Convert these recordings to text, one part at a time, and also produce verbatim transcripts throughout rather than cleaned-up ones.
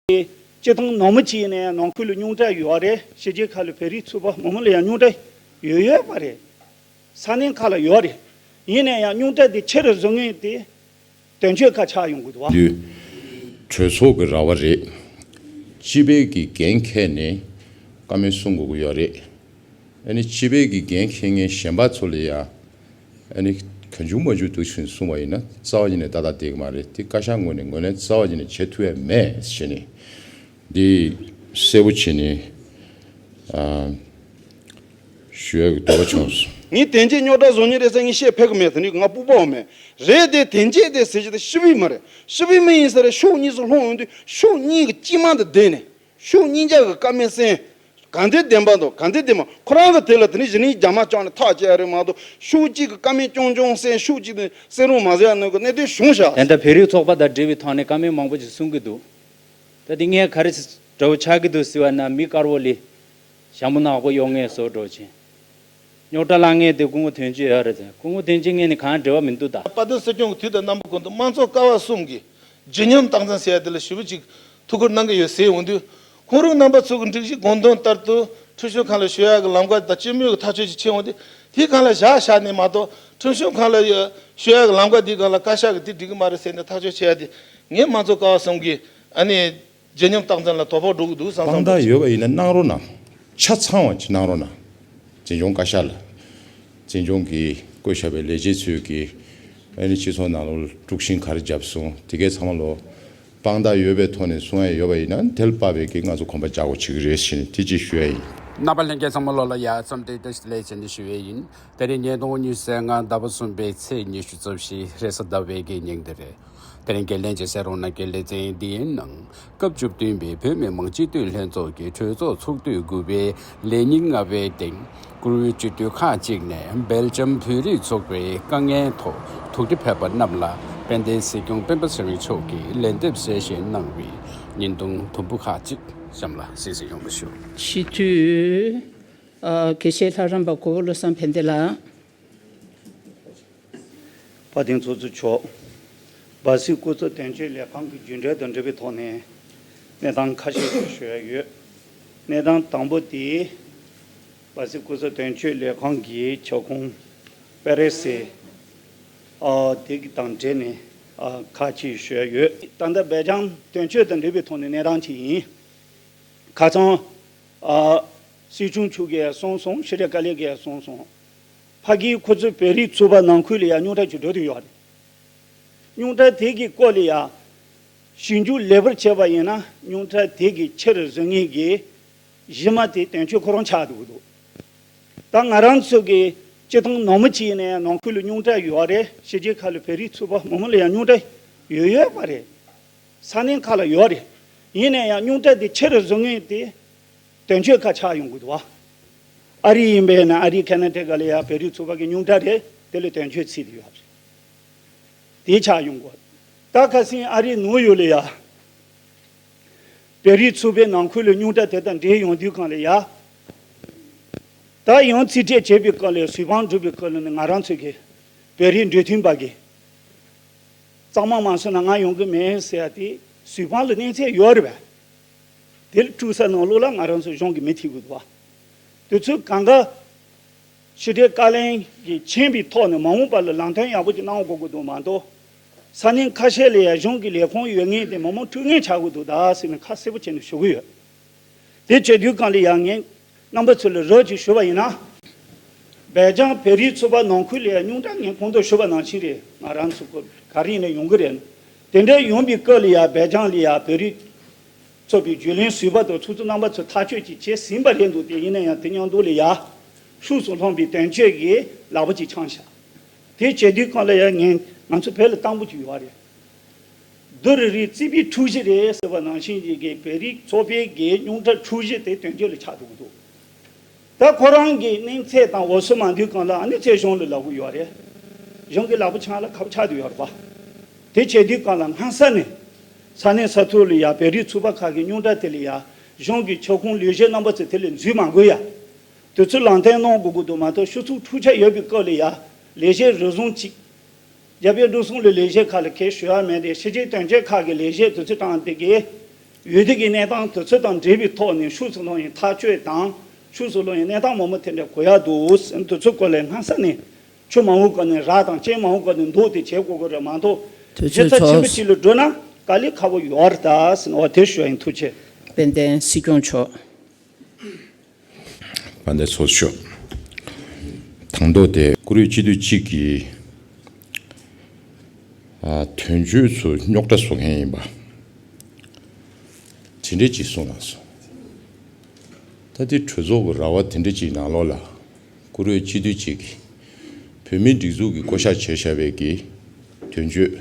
སྤྱིར་བཏང་ནང་མི་གཅིག་ཡིན་ན་ཡང་ནང་ཁུལ་ལ་རྙོག་དྲ་ཡོད་རེད། ཕྱི་རྒྱལ་ཁག་ལ་བོད་རིགས་ཚོགས་པ་མང་པོ་ལ་ཡང་རྙོག་དྲ་ཡོད་ཡོད་པ་རེད། ས་གནས་ཁག་ལ་ཡོད་རེད། ཡིན་ན་ཡང་རྙོག་དྲ་དེ་ཆེ་རུ་བཟོ་མཁན་དེ་དོན་གཅོད་ཁག་ཆགས་ཡོང་གི་འདུག་བ། དུས་གྲོས་ཚོགས་ཀྱི་ར་བ་རེད། སྤྱི་པའི་གི་འགན་འཁྱེར་ནས་བཀའ་མོལ་གསུང་དགོས་ཀྱི་ཡོད་རེད། ཨ་ནི་སྤྱི་པའི་གི་འགན་འཁྱེར་མཁན་གཞན་པ་ཚོ་ལ་ཡང་ཨ་ནི་གང་བྱུང་མང་བྱུང་འདུག་ཕྱིན་གསུངས་པ་ཡིན་ན་རྩ་བ་ཉིད་ནས་ཏག་ཏག་བསྡད་ཀྱི་མ་རེད། དེ་བཀའ་ཤག་ངོས་ནས་ངོས་ལེན་རྩ་བ་ཉིད་ནས་བྱེད་ཐུབ་ཡ་མེད་ཞེས་ནས་འདི་གསལ་པོ་བྱས་ནས་ཨ་ཞུ་ཡ་གི་འདོད་པ་བྱུང་སོང་། ངས་དེ་འདྲའི་རྙོག་དྲ་བཟོ་མཁན་རེད་ཟེར་ངས་བཤད་ཕོད་ཀྱི་མེད། དེ་ནི་ང་སྤོབས་པའང་མེད། རེད་དེ་དེ་འདྲས་དེ་ཟེར་གྱི་དེ་སྤྱི་པའི་མ་རེད། སྤྱི་པའི་མི་ཡིན་ཟེར་ཕྱོགས་གཉིས་སུ་ལྷུང་ཡོང་དུས་ཕྱོགས་གཉིས་ཀྱི་དཀྱིལ་མ་དུ་བསྡད་ནས། ཕྱོགས་གཉིས་ཆ་གི་བཀའ་མོལ་གསན། ག་འདི་བདེན་པ་འདུག་ག་འདི་བདེན་པ། ཁོ་རང་གི་དེ་ལ་དེ་ནི་གཞི་ནས་རྒྱ་མ་བཅག་ནས་ཐག་བཅད་ཡ་རེད་མ་གཏོགས། ཕྱོགས་གཅིག་གི་བཀའ་མོལ་རྐྱང་རྐྱང་གསན། ཕྱོགས་གཅིག་ནས་གསན་རུང་མ་གསན་ཡ་ནང་གི་གནད་དོན་བྱུང་ཤག་དེ་འདྲ་བོད་རིགས་ཚོགས་པ་དང་འབྲེལ་བའི་ཐོག་ནས་བཀའ་མོལ་མང་པོ་ཞིག་གསུང་གི་འདུག་ད་དེ་ངས་ག་རེ་འདྲ་བོ་ཆགས་ཀྱི་འདུག་ཟེར་བ་ན། མི་དཀར་པོ་ལ་ཞྭ་མོ་ནག་པོ་གཡོག་མཁན་བཟོ་འདྲ་བོ་བྱས། རྙོག་དྲ་བསླངས་མཁན་དེ་སྐུ་ངོ་དོན་གཅོད་ཡོད་རེད་དེ། སྐུ་ངོ་དོན་གཅོད་ངས་ནི་གང་འབྲེལ་བ་མི་འདུག་ད། དཔལ་ལྡན་སྲིད་སྐྱོང་གི་དུས་དང་རྣམ་པ་ཀུན་ཏུ་དམངས་གཙོ་ཀ་བ་གསུམ་གྱི་བརྗིད་ཉམས་སྟངས་འཛིན་ཟེར་ཡ་དེ་ལ་ཞེ་པོ་ཅིག་ཐུགས་ཁུར་གནང་གི་ཡོད་ཟེར་ཡོང་དུས། ཁོང་རང་རྣམ་པ་ཚོ་གི་སྒྲིག་གཞི་དགོངས་དོན་ལྟར་དུ་ཁྲིམས་ཞིབ་ཁང་ལ་ཞུ་ཡག་གི་ལམ་ཁ་དང་སྤྱི་མོས་ཀྱི་ཐག་གཅོད་ཅིག་བྱེད་འོང་དུས། དེའི་སྒང་ལ་བཞག་བཞག་ནས་མ་གཏོགས། ཁྲིམས་ཞིབ་ཁང་ལ་ཡ་ཞུ་ཡག་གི་ལམ་ཁ་དེའི་སྒང་ལ་བཀའ་ཤག་གིས་དེ་འགྲིག་གི་མ་རེད་ཟེར་ནས་ཐག་གཅོད་བྱེད་ཡ་དེ། ངས་དམངས་གཙོ་ཀ་བ་གསུམ་གྱི་ཨ་ནི་བརྗིད་ཉམས་སྟངས་འཛིན་ལ་དོ་ཕོག་འགྲོ་གི་འདུག་བསམ་བསམ། དཔང་རྟགས་ཡོད་པ་ཡིན་ན་གནང་རོགས་གནང་། ཆ་ཚང་བ་ཅིག་གནང་རོགས་གནང་། འཛིན་སྐྱོང་བཀའ་ཤག་ལ། འཛིན་སྐྱོང་གིས་བསྐོས་བཞག་པའི་ལས་བྱེད་ཚོས་ཀྱིས་ཨ་ནི་སྤྱི་ཚོགས་ནང་ལོགས་དཀྲུག་ཤིང་ག་རེ་བརྒྱབ་སོང་དེ་གའི་ཚང་མ་ལོ། དཔང་རྟགས་ཡོད་པའི་ཐོག་ནས་གསུང་ཡ་ཡོད་པ་ཡིན་ན་དེ་ལ་དཔག་པའི་གི་ང་ཚོ་གོམ་པ་རྒྱག་དགོས་བྱེད་ཀྱི་རེད་ཟེར་ནས་དེ་གཅིག་ཞུ་ཡ་ཡིན། རྣམ་པ་ལྷན་རྒྱས་ཚང་མ་ལོ་ལ་ཡ་འཚམས་འདྲི་བཀྲ་ཤིས་བདེ་ལེགས་ཟེར་ནས་ཞུ་ཡས་ཡིན། དེ་རིང་ཉིས་སྟོང་ཉི་ཤུ་རྩ་ལྔ་ཟླ་བ་གསུམ་པའི་ཚེས་ཉི་ཤུ་རྩ་བཞི་རེས་གཟའ་ཟླ་བའི་གི་ཉིན་དེ་རེད། དེ་རིང་འགན་ལེན་བྱེད་སའི་རོང་ན་གི་ལེ་ཚན་འདིའི་ནང་སྐབས་བཅུ་བདུན་པའི་བོད་མི་མང་སྤྱི་འཐུས་ལྷན་ཚོགས་ཀྱི་གྲོས་ཚོགས་ཚོགས་དུས་དགུ་པའི་ལས་ཉིན་ལྔ་པའི་སྟེང་། བཀུར་འོས་སྤྱི་འཐུས་ཁག་ཅིག་ནས་སྦེལ་ཇམ་བོད་རིགས་ཚོགས་པའི་དཀའ་ངལ་ཐོག་ཐུགས་རྗེ་ཕེབས་པ་རྣམས་ལ་དཔལ་ལྡན་སྲིད་སྐྱོང་སྤེན་པ་ཚེ་རིང་མཆོག་གིས་ལན་འདེབས་གསལ་བཤད་གནང་བའི་བརྙན་ཐུང་དུམ་བུ་ཁག་ཅིག་གཤམ་ལ་གཟིགས་གཟིགས་ཡོང་བ་ཞུ། སྤྱི་འཐུས་ཨ་དགེ་བཤེས་ལྷ་རམས་པ་གོ་བོ་བློ་བཟང་ཕན་བདེ་ལགས། དཔལ་ལྡན་ཚོགས་གཙོ་མཆོག་འབའ་སྲིད་སྐུ་ཚབ་དོན་གཅོད་ལས་ཁང་གི་རྒྱུན་གྲོན་དང་འབྲེལ་བའི་ཐོག་ནས་གནས་སྟངས་ཁ་ཤས་ཤིག་ཞུ་ཡ་ཡོད། གནས་སྟངས་དང་པོ་དེ། འབའ་སྲིད་སྐུ་ཚབ་དོན་གཅོད་ལས་ཁང་གི་ཁྱབ་ཁོངས་པེ་རེ་སི་ཨ་དེ་གི་དང་འབྲེལ་ནས་ཨ་ཁ་ཅིག་ཞུ་ཡ་ཡོད། ད་ལྟ་སྦེལ་ཇམ་དོན་གཅོད་དང་འབྲེལ་བའི་ཐོག་ནས་གནས་སྟངས་ཅིག་ཡིན། ཁ་སང་ཨ་སྲིད་སྐྱོང་མཆོག་གིས་གསུངས་སོང་། ཤེས་རིག་བཀའ་བློན་གྱིས་གསུངས་སོང་། ཕ་གིའི་ཁོ་ཚོའི་བོད་རིགས་ཚོགས་པ་ནང་ཁུལ་ལ་ཡང་རྙོག་དྲ་ཅིག་འགྲོ་བསྡད་ཡོད་རེད། རྙོག་དྲ་དེ་གི་སྐོར་ལ་ཡང་ཞིབ་འཇུག་ལེགས་པར་བྱས་པ་ཡིན་ན་རྙོག་དྲ་དེ་གི་ཕྱིར་བཟོ་མཁན་གྱི་གཞི་མ་དེ་དོན་གཅོད་ཁོ་རང་ཆགས་འདུག་འདུག་ད་ང་རང་ཚོ་གི་སྤྱི་བཏང་ནང་མི་གཅིག་ཡིན་ན་ཡང་ནང་ཁུལ་ལ་རྙོག་དྲ་ཡོད་རེད། ཕྱི་རྒྱལ་ཁག་ལ་བོད་རིགས་ཚོགས་པ་མང་པོ་ལ་ཡང་རྙོག་དྲ་ཡོད་ཡོད་པ་རེད། ས་གནས་ཁག་ལ་ཡོད་རེད། ཡིན་ན་ཡང་རྙོག་དྲ་དེ་ཕྱིར་བཟོ་མཁན་དེ་དོན་གཅོད་ཁག་ཆགས་ཡོང་གི་འདུག་བ། ཨ་རི་ཡིན་པས་ན་ཨ་རི་ཁ་ན་ཌ་ག་ལ་ཡ་བོད་རིགས་ཚོགས་པ་གི་རྙོག་དྲ་རེད། དེ་ལ་དོན་གཅོད་ཚུད་དེ་ཡོད་རེད། དེ་ཆགས་ཡོང་གི་འདུག་ད་ཁ་སང་ཨ་རི་ནུའུ་ཡོག་ལ་ཡ་བོད་རིགས་ཚོགས་པའི་ནང་ཁུལ་ལ་རྙོག་དྲ་དེ་དང་འབྲེལ་ཡོང་དུས་སྒང་ལ་ཡ། ད་ཡང་རྩིས་སྤྲོད་བྱས་པའི་སྐབས་ལ་བཟོད་དཔང་སྒྲུབ་པའི་སྐབས་ལ་ནི་ང་རང་ཚོ་གི་བོད་རིགས་འབྲེལ་མཐུད་པ་གི་གཙང་མ་མ་བཟོས་ན་ང་ཡོང་གི་མེད་ཟེར་ཡ་དེ་བཟོད་དཔང་ལ་གནས་ཚད་ཡོད་རེད་པས། དེ་ལ་དཀྲུག་ས་ནང་ལོགས་ལ་ང་རང་ཚོ་གཞུང་གི་མི་ཐེ་གི་འདུག་བ། དུས་ཚོད་གང་ག་ཕྱི་དྲིལ་བཀའ་བློན་གྱིས་མཁྱེན་པའི་ཐོག་ནས་མ་འོངས་པ་ལ་ལམ་སྟོན་ཡག་པོ་ཅིག་གནང་དགོས་ཀྱི་འདུག་མ་གཏོགས། ས་གནས་ཁ་ཤས་ལ་ཡང་གཞུང་གི་ལས་ཁུངས་ཡོད་མཁན་དེ་མི་མང་དཀྲུག་མཁན་ཆགས་ཀྱི་འདུག་ད་ཟེར་ནས་ཁ་གསལ་པོ་བྱས་ནས་ཞུ་གི་ཡོད། དེ་བྱེད་དུས་སྒང་ལ་ཡང་ངས་རྣམ་པ་ཚོ་ལ་རོབ་ཅིག་ཞུ་བ་ཡིན་ན། སྦེལ་ཇམ་བོད་རིགས་ཚོགས་པ་ནང་ཁུལ་ལ་ཡང་རྙོག་དྲ་ངས་གོང་དུ་ཞུས་པ་ནང་བཞིན་རེད། ང་རང་ཚོ་ག་རེ་ཡིན་ན་ཡོང་གི་རེད། དེ་འདྲ་ཡོང་པའི་སྐབས་ལ་ཡང་སྦེལ་ཇམ་ལ་ཡང་བོད་རིགས་ཚོགས་པའི་རྒྱུན་ལས་ཟུར་པ་དང་ཚོགས་གཙོ་རྣམ་པ་ཚོས་ཐག་གཅོད་ཅིག་བྱས་ཟིན་པ་རེད་འདུག་དེ་ཡིན་ན་ཡང་དེ་མཉམ་དུ་ལ་ཡང་ཕྱོགས་སུ་ལྷུང་པའི་དོན་གཅོད་ཀྱི་ལག་པ་ཅིག་འཆང་ཤག་དེ་བྱེད་དུས་སྒང་ལ་ཡང་ངས་ང་ཚོ་བོད་ལ་གཏམ་དཔེ་ཅིག་ཡོད་རེད། རྡོ་རི་རི་རྩིག་པའི་འཁྲུག་གཞི་རེད་ཟེར་བ་ནང་བཞིན་གྱི་གི་བོད་རིགས་ཚོགས་པའི་གི་རྙོག་དྲ་འཁྲུག་གཞི་དེ་དོན་གཅོད་ལ་ཆགས་འགྲོ་གི་འདུག་ད་ཁོ་རང་གི་གནས་ཚད་དང་འོས་ཤོག་མ་འདུས་གང་ལ་ཨ་ནི་ཚེ་གཞུང་ལ་ལབ་གི་ཡོད་རེད། གཞུང་གི་ལག་པ་འཆང་ལ་ཁ་པོ་ཆགས་བསྡད་ཡོད་རེད་པ། དེ་བྱེད་དུས་སྒང་ལ་སྔ་ས་ནས་ས་གནས་ས་ཐོག་ལ་ཡ་བོད་རིགས་ཚོགས་པ་ཁག་གི་རྙོག་དྲ་དེ་ལ་ཡ་གཞུང་གི་ཁྱབ་ཁོངས་ལས་བྱེད་རྣམ་པ་ཚོས་དེ་ལ་འཛུལ་མ་དགོས་ཡ། དུས་ཚོད་ལམ་སྟོན་གནང་དགོས་ཀྱི་འདུག་མ་གཏོགས་ཤོག་ཚུགས་འཁྲུག་ཆ་ཡོད་པའི་སྐབས་ལ་ཡ་ལས་བྱེད་རེ་ཟུང་གཅིག་རྒྱ་བལ་འབྲུག་གསུམ་ལ་ལས་བྱེད་ཁག་ལ་གས་ཞུ་ཡ་མེད་དེ་ཕྱི་རྒྱལ་དོན་གཅོད་ཁག་གི་ལས་བྱེད་དུས་ཚོད་བཏང་དེ་གས་ ཡུལ་དེ་གི་གནས་སྟངས་དུས་ཚོད་དང་འབྲེལ་བའི་ཐོག་ནས་ཤུགས་སུ་ལོན་ཡིན་ཐག་གཅོད་དང་། ཤུགས་སུ་ལོན་ཡིན་གནས་སྟངས་མང་པོ་དེ་འདྲ་གོ་ཡག་འདུག་དུས་ཚོད་སྐོར་ལས་སྔ་ས་ནས་ཆུ་མང་པོ་བཀོལ་ནས་ར་དང་ཅན་མང་པོ་བཀོལ་ནས་འདུག་དེ་བྱེད་དགོས་ཀྱི་རེད་མ་གཏོགས། དུས་གཞི་ཚོད་ཚད་ཆེན་པོ་ཚོ་ཅིག་ལ་འགྲོ་ན་དཀའ་ལས་ཁག་པོ་ཡོད་རེད་ད་ཟེར་ནས་འོ་དེ་ཞུ་ཡ་ཡིན། ཐུགས་རྗེ་ཆེ། དཔལ་ལྡན་སྲིད་སྐྱོང་མཆོག་དཔལ་ལྡན་ཚོགས་གཙོ་མཆོག་དང་ཐོག་དེ་བཀུར་འོས་སྤྱི་འཐུས་གཅིག་གིས་ཨ་དོན་གཅོད་ཚོ་རྙོག་དྲ་བཟོ་མཁན་ཡིན་པ། དེ་འདྲས་ཅིག་གསུངས་གནང་སོང་། ད་དེ་གྲོས་ཚོགས་ཀྱི་ར་བ་དེ་འདྲས་ཅིག་ནང་ལོགས་ལ་བཀུར་འོས་སྤྱི་འཐུས་གཅིག་གིས་བོད་མིའི་སྒྲིག་འཛུགས་ཀྱི་བསྐོ་བཞག་བྱས་བཞག་པའི་གི་དོན་གཅོད་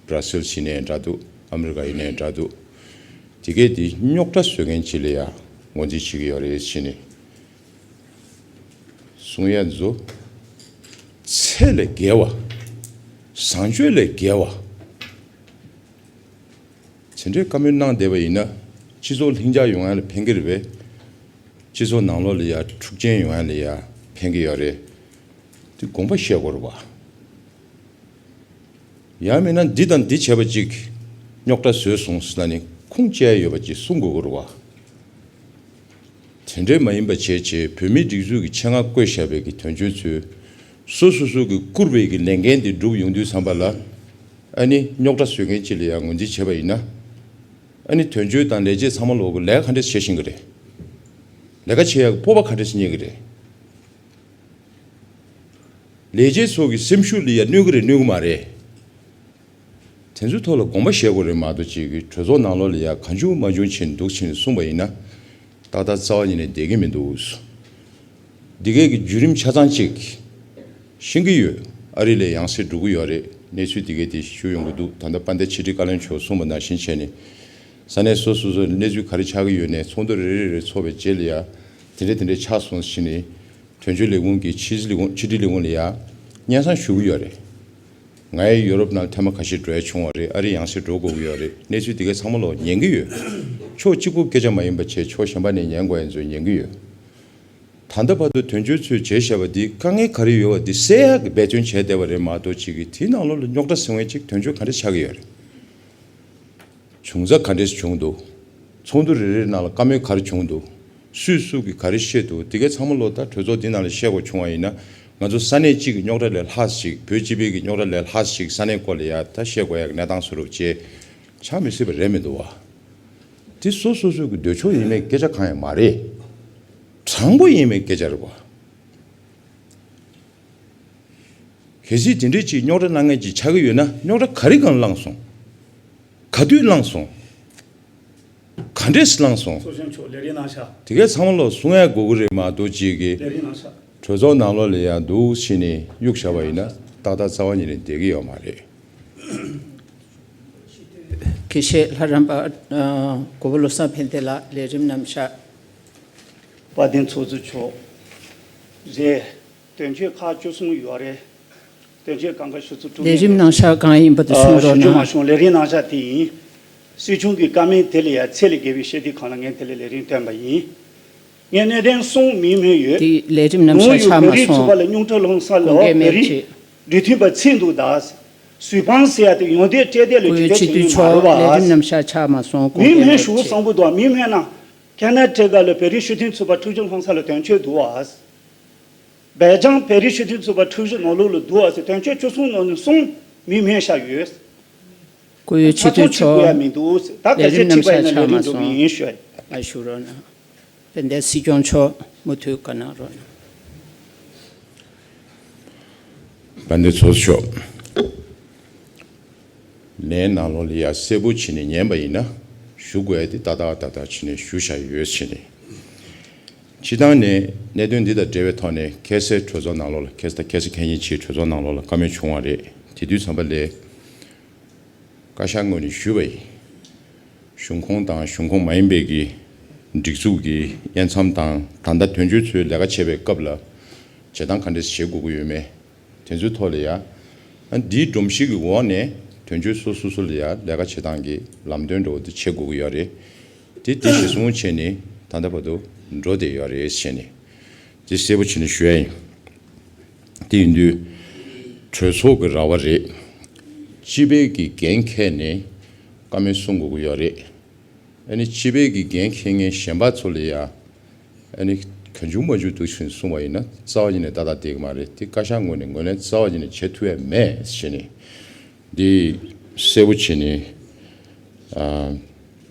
བྷ་ར་སིལ་ཡིན་ནའི་འདྲ་འདུག་ཨ་མི་རི་ཀ་ཡིན་ནའི་འདྲ་འདུག་དེ་གས་དེ་རྙོག་དྲ་བཟོ་མཁན་ཅིག་ལ་ཡ་ངོས་འཛིན་བྱེད་ཀྱི་ཡོད་རེད་ཟེར་ནས་གསུང་ཡ་ཚོ་ཚད་ལས་བརྒལ་བ། བཟང་སྤྱོད་ལས་བརྒལ་བ། དེ་འདྲའི་བཀའ་མོལ་གནང་བསྡད་པ་ཡིན་ན་སྤྱི་ཚོགས་ལྷིང་འཇགས་ཡོང་ཡ་ལ་ཕན་གྱི་རེད་པས། སྤྱི་ཚོགས་ནང་ལོགས་ལ་ཡ་འཁྲུག་རྐྱེན་ཡོང་ཡ་ལ་ཡ་ཕན་གྱི་ཡོད་རེད། དེ་དགོངས་པ་བཞེས་དགོས་རེད་པ། ཡང་མིན་ན་འདི་དང་འདི་བྱས་པ་ཅིག་རྙོག་དྲ་བཟོས་སོང་ཟེར་ན་ནི་ཁུངས་སྐྱེལ་ཡ་ཡོད་པ་ཅིག་གསུང་དགོས་ཀྱི་རེད་པ། དེ་འདྲས་མ་ཡིན་པ་བྱས་བྱས་བོད་མིའི་སྒྲིག་འཛུགས་ཀྱི་ཆེད་མངགས་བསྐོས་བཞག་པའི་གི་དོན་གཅོད་ཚོས་སོ་སོ་སོ་གི་བསྐུར་བའི་གི་ལས་འགན་དེ་སྒྲུབ་ཡོང་དུས་ཙམ་པ་ལ་ཨ་ནི་རྙོག་དྲ་བཟོ་མཁན་ཅིག་ལ་ཡང་ངོས་འཛིན་བྱས་པ་ཡིན་ན་ཨ་ནི་དོན་གཅོད་དང་ལས་བྱེད་ཚང་མ་ལོག་གི་ལས་ཀ་ག་འདྲས་བྱེད་བཞིན་གི་རེད། ལས་ཀ་བྱེད་ཡག་གི་སྤོབས་པ་ག་འདྲས་རྙེད་གི་རེད། ལས་བྱེད་ཚོ་གི་སེམས་ཤུགས་ལ་ཡང་གནོད་གི་རེད་གནོད་གི་མ་རེད། དེ་ཚོའི་ཐོག་ལ་དགོངས་པ་བཞེས་དགོས་རེད་མ་གཏོགས་ཅིག་གི་གྲོས་ཚོགས་ནང་ལོགས་ལ་ཡང་གང་བྱུང་མང་བྱུང་བྱས་ནས་འདུག་བྱས་ནས་གསུངས་པ་ཡིན་ན་ཏག་ཏག་རྩ་བ་ཉིད་ནས་བསྡད་ཀྱི་མི་འདུག་འདི་གས་ཀྱི་བརྒྱུད་རིམ་ཆ་ཚང་ཅིག་ཤེས་ཀྱི་ཡོད། ཨ་རི་ལ་ཡང་སེ་འགྲོ་གི་ཡོད་རེད། གནས་ཚུལ་འདི་གས་དེ་ཞུ་ཡོང་གི་འདུག་ད་ལྟ་དཔལ་ལྡན་ཕྱི་དྲིལ་བཀའ་བློན་མཆོག་གསུངས་པ་ནང་བཞིན་བྱས་ནས་ས་གནས་སོ་སོ་སོ་གནས་ཚུལ་ག་རེ་ཆགས་ཀྱི་ཡོད་ནས་ཚོགས་འདུ་རེ་རེ་རེ་ཚོགས་པའི་རྗེས་ལ་ཡང་དེ་འདྲ་དེ་འདྲ་ཆགས་སོང་ཟེར་ནས། དོན་གཅོད་ལས་ཁུངས་ཀྱི་ཕྱི་སྲིད་ལས་ཁུངས་ཕྱི་དྲིལ་ལས་ཁུངས་ལ་ཡང་སྙན་སེང་ཞུ་གི་ཡོད་རེད། ང་ཡང་ཡོ་རོབ་ནང་ཐེངས་མ་ཁ་ཤས་འགྲོ་ཡ་བྱུང་བ་རེད། ཨ་རི་ཡང་སེ་འགྲོ་དགོས་ཀྱི་ཡོད་རེད། གནས་ཚུལ་དེ་གའི་ཚང་མ་ལོག་ཉན་གི་ཡོད། ཕྱོགས་གཅིག་པུ་སྐད་ཆ་མ་ཡིན་པ་བྱས་ཕྱོགས་གཞན་པ་ནས་ཉན་དགོས་ཡ་ཚོ་ཉན་གི་ཡོད། ད་ལྟ་བར་དུ་དོན་གཅོད་ཚོས་བྱས་བཞག་པ་འདི་དཀའ་ངལ་ག་རེ་ཡོད་པ་འདི་སེལ་ཡག་གི་འབད་བརྩོན་བྱས་བསྡད་པ་རེད་མ་གཏོགས་ཅིག་གིས་དེའི་ནང་ལོགས་ལ་རྙོག་དྲ་ཟེར་མཁན་ཅིག་དོན་གཅོད་ག་འདྲ་ཆགས་ཀྱི་ཡོད་རེད། བྱུང་ཚ་ག་འདྲས་བྱུང་འདུག་ཚོགས་འདུ་རེ་རེའི་ནང་ལ་བཀའ་མོལ་ག་རེ་བྱུང་འདུག་སུས་སུ་གིས་ག་རེ་བཤད་འདུག་དེ་གའི་ཚང་མ་ལོ་ད་གྲོས་ཚོགས་འདི་ནང་ལ་བཤད་དགོས་བྱུང་བ་ཡིན་ན་ང་ཚོ་ས་གནས་གཅིག་གི་རྙོག་དྲ་ལས་ལྷག་ཞིག་བོད་སྤྱི་པའི་གི་རྙོག་དྲ་ལས་ལྷག་ཞིག་ས་གནས་སྐོར་ལ་ཡ་ད་བཤད་དགོས་ཡ་གི་གནས་སྟངས་བཟོ་འདྲ་བྱས་ཆགས་མི་སྲིད་པ་རེད་མི་འདུག་བ། དེ་སོ་སོ་སོ་གི་འདོད་ཕྱོགས་ཡིན་མིན་སྐད་ཆ་གང་ཡང་མ་རེད། དྲང་པོ་ཡིན་མིན་སྐད་ཆ་རེད་བ། གལ་སྲིད་དེ་འདྲའི་ཅིག་རྙོག་དྲ་གནང་མཁན་ཅིག་ཆགས་ཀྱི་ཡོད་ན་རྙོག་དྲ་ག་རེ་སྒང་བསླངས་སོང་། ག་དུས་བསླངས་སོང་། ག་འདྲས་བསླངས་སོང་། གཙོ་ཆེན་མཆོག་ལས་རིམ་གནང་ཤག་དེ་གའི་ཚང་མ་ལོ་གསུང་ཡ་དགོས་ཀྱི་རེད་མ་གཏོགས་ཅིག་གི་ལས་རིམ་གནང་ཤག་གྲོས་ཚོགས་ནང་ལོགས་ལ་ཡང་འདུག་ཕྱིན་ནས་གཡུག་བཞག་པ་ཡིན་ན་ཏག་ཏག་རྩ་བ་ཉིད་ནས་བསྡད་ཀྱི་ཡོད་མ་རེད། དགེ་བཤེས་ལྷ་རམས་པ་ཨ་གོ་བོ་བློ་བཟང་ཕན་བདེ་ལགས་ལས་རིམ་གནང་ཤག་དཔལ་ལྡན་ཚོགས་གཙོ་མཆོག་རེད། དོན་གཅོད་ཁག་བཅུ་གསུམ་ཡོད་རེད། དོན་གཅོད་སྒང་ག་ཞུ་ཚུལ་དྲུག་ལས་རིམ་གནང་ཤག་གང་ཡིན་པ་དེ་གསུང་ཨ་རོགས་ཞུ་རྒྱུ་མ་གནང་། བྱུང་། ལས་རིམ་གནང་ཤག་དེ་ཡིན། སྲིད་སྐྱོང་གི་བཀའ་མོལ་དེ་ལ་ཡང་ཚད་ལས་བརྒལ་བའི་བཤད་དུས་གང་ལ་ངས་དེ་ལ་ལས་རིམ་བཏོན་པ་ཡིན། ངས་གནད་དོན་གསུམ་མིང་སྨོས་ཡོད། དེ་ལས་རིམ་རྣམ་ནོར་གཞག་ཡོད་ཆགས་བོད་མ་རིགས་ཚོགས་པ་སོང་། ལ་རྙོག་དྲ་སློང་ས་ལ་དགོངས་འགལ་བོད་མེད་རིགས་ཅེས། འབྲེལ་མཐུན་པ་ཚིག་འདུག་ད། བཟོད་དཔང་ཟེར་ཡ་དེ་ཡོང་དེ་སྤྲད་དེ་ལ་བོད་ཇུས་ཆེད་དུ་ཆོག་ལས་རིམ་རྣམ་གཞག་ཆགས་མ་སོང་། དགོངས་འགལ་མེད་ཅེས། མིང་སྨོས་ཞུ་བསམ་པོ་འདུག་མིང་སྨོས་ན། ཁེ་ན་ཊ་ག་ལ་བོད་རིགས་སྤྱི་མཐུན་ཚོགས་པ་འཁྲུག་ཆ་སློང་ས་ལ་དོན་གཅོད་འདུག་ཨ། སྦེལ་ཇམ་བོད་རིགས་སྤྱི་མཐུན་ཚོགས་པ་འཁྲུག་ཆ་ནང་ལོགས་ལ་འདུག་ཨ་ཟེར་དོན་གཅོད་བཅུ་གསུམ་ནང་ནས་གསུམ་མིང་སྨོས་བཞག་ཡོད། སྐུ་ཡོད་ཆེ་ཐག་ཐུན་ཚོགས་ཆེ་དགོས་ཡ་མི་འདུག་ད་གལ་སྲིད་ཁྲིད་པ་ཡིན་ན་ལས་རིམ་འགྲོ་གི་ཡིན་ཞུ། ང་ཞུ་རོགས་གནང་། དཔལ་ལྡན་སྲིད་སྐྱོང་མཆོག་མུ་མཐུད་བཀའ་གནང་རོགས་གནང་། དཔལ་ལྡན་ཚོགས་གཙོ་མཆོག་ལན་ནང་ལོགས་ལ་ཡ་གསལ་པོ་བྱས་ནས་ཉན་པ་ཡིན་ན་ཞུ་དགོས་ཡ་དེ་ཏག་ཏག་ཏག་ཏག་བྱས་ནས་ཞུ་བཞག་ཡོད་བྱས་ནས། སྤྱི་བཏང་ནས་གནད་དོན་འདི་དང་འབྲེལ་བའི་ཐོག་ནས་ཁ་སང་གྲོས་ཚོགས་ནང་ལོགས་ལ་ཁ་སང་ཁ་སང་ཁ་ཉིན་ཕྱིའི་གྲོས་ཚོགས་ནང་ལོགས་ལ་བཀའ་མོལ་བྱུང་བ་རེད། དེ་དུས་ཙམ་པ་ལས་བཀའ་ཤག་ངོས་ནས་ཞུས་པ་ཡིན། གཞུང་ཁོངས་དང་གཞུང་ཁོངས་མ་ཡིན་པའི་གི་སྒྲིག་འཛུགས་ཀྱི་དབྱེ་མཚམས་དང་ད་ལྟ་དོན་གཅོད་ཚོའི་ལས་ཀ་བྱེད་པའི་སྐབས་ལ་བྱེད་སྟངས་ག་འདྲས་བྱེད་དགོས་ཀྱི་ཡོད་མེད། དེ་ཚོའི་ཐོག་ལ་ཡ། ཨ་འདིའི་སྒྲོམ་གཞི་གི་འོག་ནས་དོན་གཅོད་སོ་སོ་སོ་ལ་ཡ་ལས་ཀ་བྱེད་སྟངས་ཀྱི་ལམ་སྟོན་འདྲ་བོ་དེ་བྱེད་དགོས་ཀྱི་ཡོད་རེད། དེ་དེ་གཞི་བཟུང་བྱས་ནས་ད་ལྟ་བར་དུ་འགྲོ་བསྡད་ཡོད་རེད་བྱས་ནས། དེ་གསལ་པོ་བྱས་ནས་ཞུ་ཡ་ཡིན། དེ་ཡིན་དུས་གྲོས་ཚོགས་ཀྱི་ར་བ་རེད། སྤྱི་པའི་གི་འགན་འཁྱེར་ནས་བཀའ་མོལ་གསུང་དགོས་ཀྱི་ཡོད་རེད། ཨ་ནི་སྤྱི་པའི་གི་འགན་འཁྱེར་མཁན་གཞན་པ་ཚོ་ལ་ཡང་ཨ་ནི་གང་བྱུང་མང་བྱུང་འདུག་ཕྱིན་གསུངས་པ་ཡིན་ན་རྩ་བ་ཉིད་ནས་ཏག་ཏག་བསྡད་ཀྱི་མ་རེད། དེ་བཀའ་ཤག་ངོས་ནས་ངོས་ལེན་རྩ་བ་ཉིད་ནས་བྱེད་ཐུབ་ཡ་མེད་ཟེར་ནས་འདི་གསལ་པོ་བྱས་ནས་ཨ་